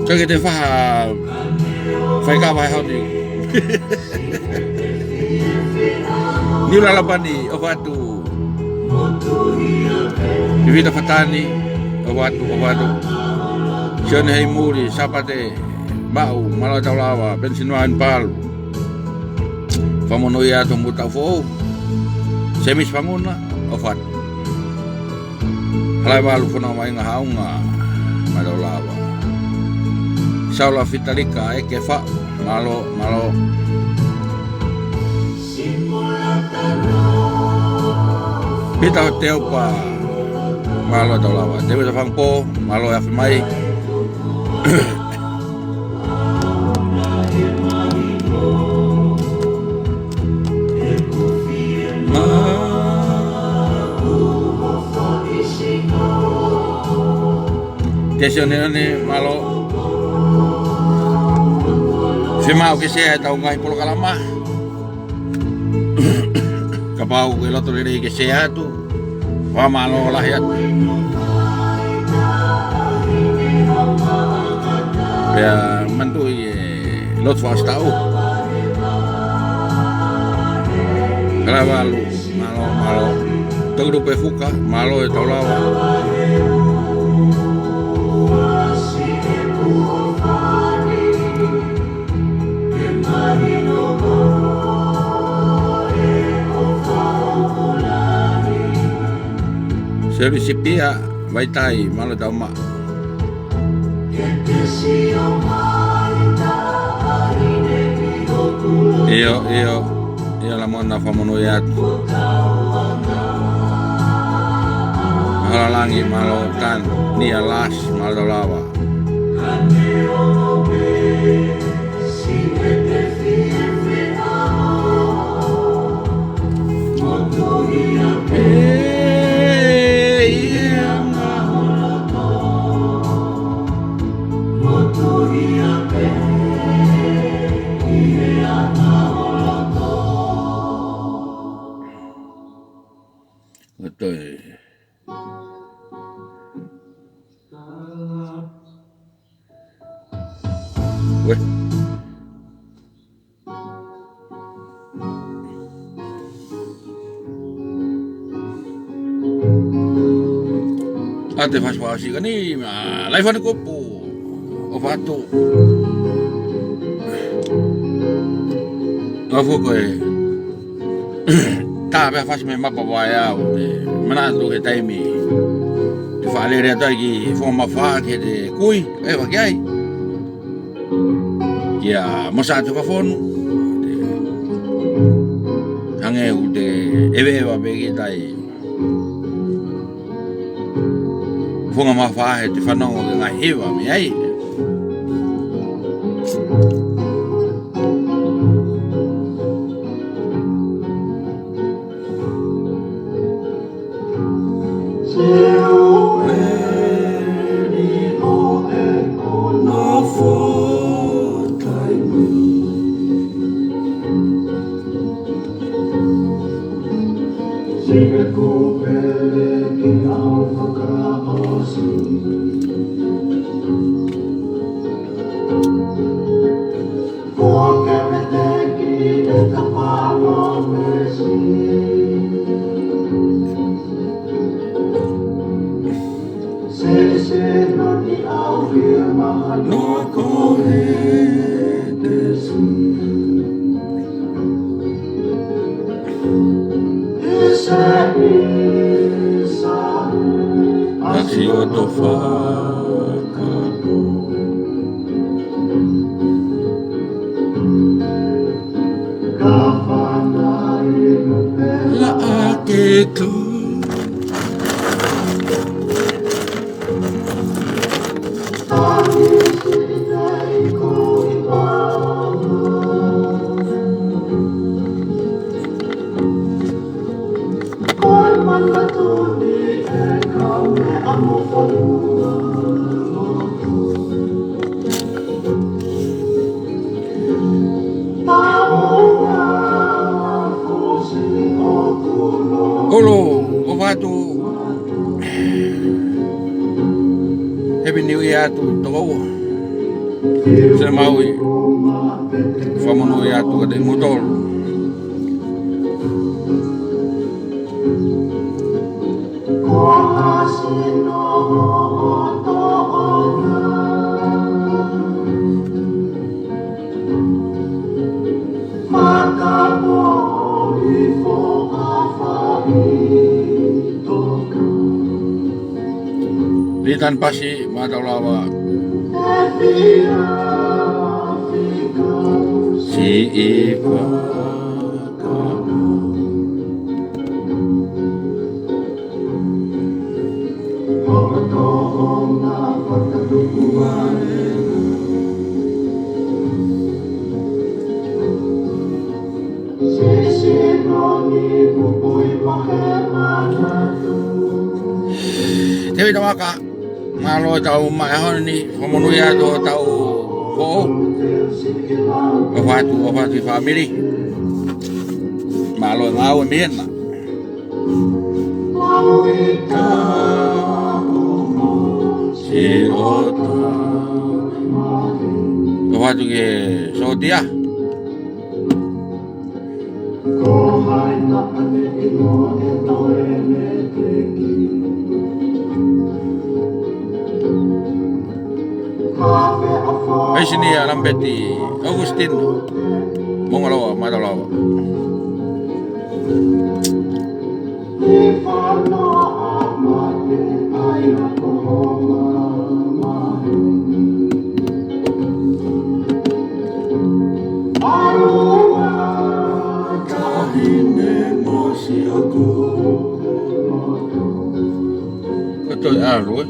Ka ke te faha, fai ka fai hau ni. Niu Lalapani, ʻOfatu. Vivita Fatani, ʻOfatu, ʻOfatu. Sione Heimuli, Sapate, Maʻu, mālō e tau lava, Penisinuaini Palu. Fakamonūʻia atu mo e taʻu foʻou. Semisi Fanguna, ʻOfatu. Halaivalu Fono Mainga Haunga, mālō lava. Saula Fitalika, ʻEke Faʻu, mālō, mālō. Pita Hoteopa, mālō tau lava. Tēvita Fangapō, mālō e afi mai. Tesi Oneone, mālō. Fiemaʻu ke share ʻetau ngaahi polokalama. Kapau ʻoku ke loto lelei ke share atu, fakamālō lahi atu. Pea manatuʻi e lotu fakasitaʻu. Kalavalu, mālō, mālō. Toki Lupe Fuka, mālō e tau lava. Sevi Sipia, Vaitai, mālō tau maʻa. ʻIo, ʻio, ʻio, Lamona, fakamonūʻia atu. Mahalalangi, mālō Tan, Nia Las, mālō tau lava. Uē. ʻA e fasi fasi ka ni, ma, lai fani kopu. ʻOfatu. ʻOfa ko e. Tā pē fasi mei Mapa Vaeau, te manatu he taimi. Te fakalele atu ai ki Fonga Mafa ke te kui, ʻeva ki ai. Kia Mosa Tuʻifafonu. Hangē ʻoku te ʻeveʻeva pē ki tai. Fonga Mafa he te fanongo ki he ngaahi hiva mei ai. Siʻoto fakato. Laʻā ke tō. ʻOlo, ʻofa atu. Happy New Year atu, tokoua. Sē Maui. Fakamonūʻia atu kiate kimoutolu. Litan Pasi, mātau lava. Siʻi fakato. Tēvita Vaka, mālō e tau mai ʻaho ni, fakamonūʻia atu hotau foʻou. ʻOfa atu, ʻofa atu ki he fāmili. Mālō e ngāue mei hena. Siʻoto. ʻOfa atu ki he sōtia. Haisini ʻa Lampeti, Augustine. Mongaloa, mātau lava. Ka toe ʻalu, ē?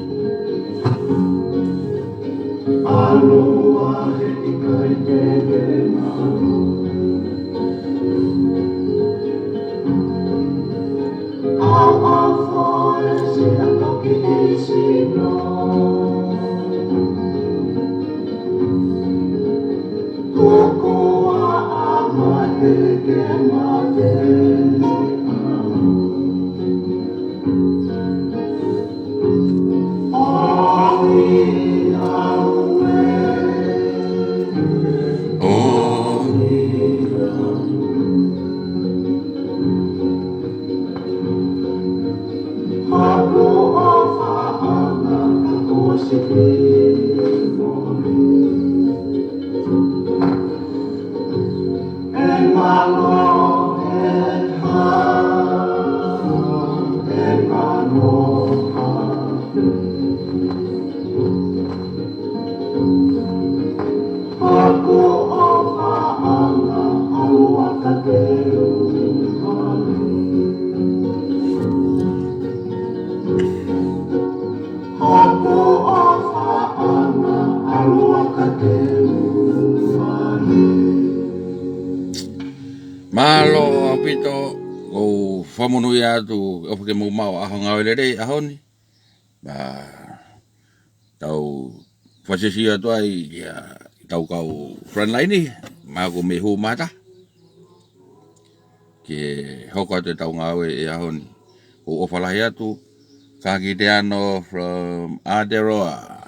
Mālō ʻaupito, ʻoku ou fakamonūʻia atu, ʻofa ke mou maʻu ʻaho ngāue lelei ʻaho ni. Pea tau fakasio atu ai kia tau kau frontline, māku mei Hūmata. Ke hoko atu e tau ngāue he ʻaho ni. ʻOku ou ʻofa lahi atu, Kakiteano from Aotearoa.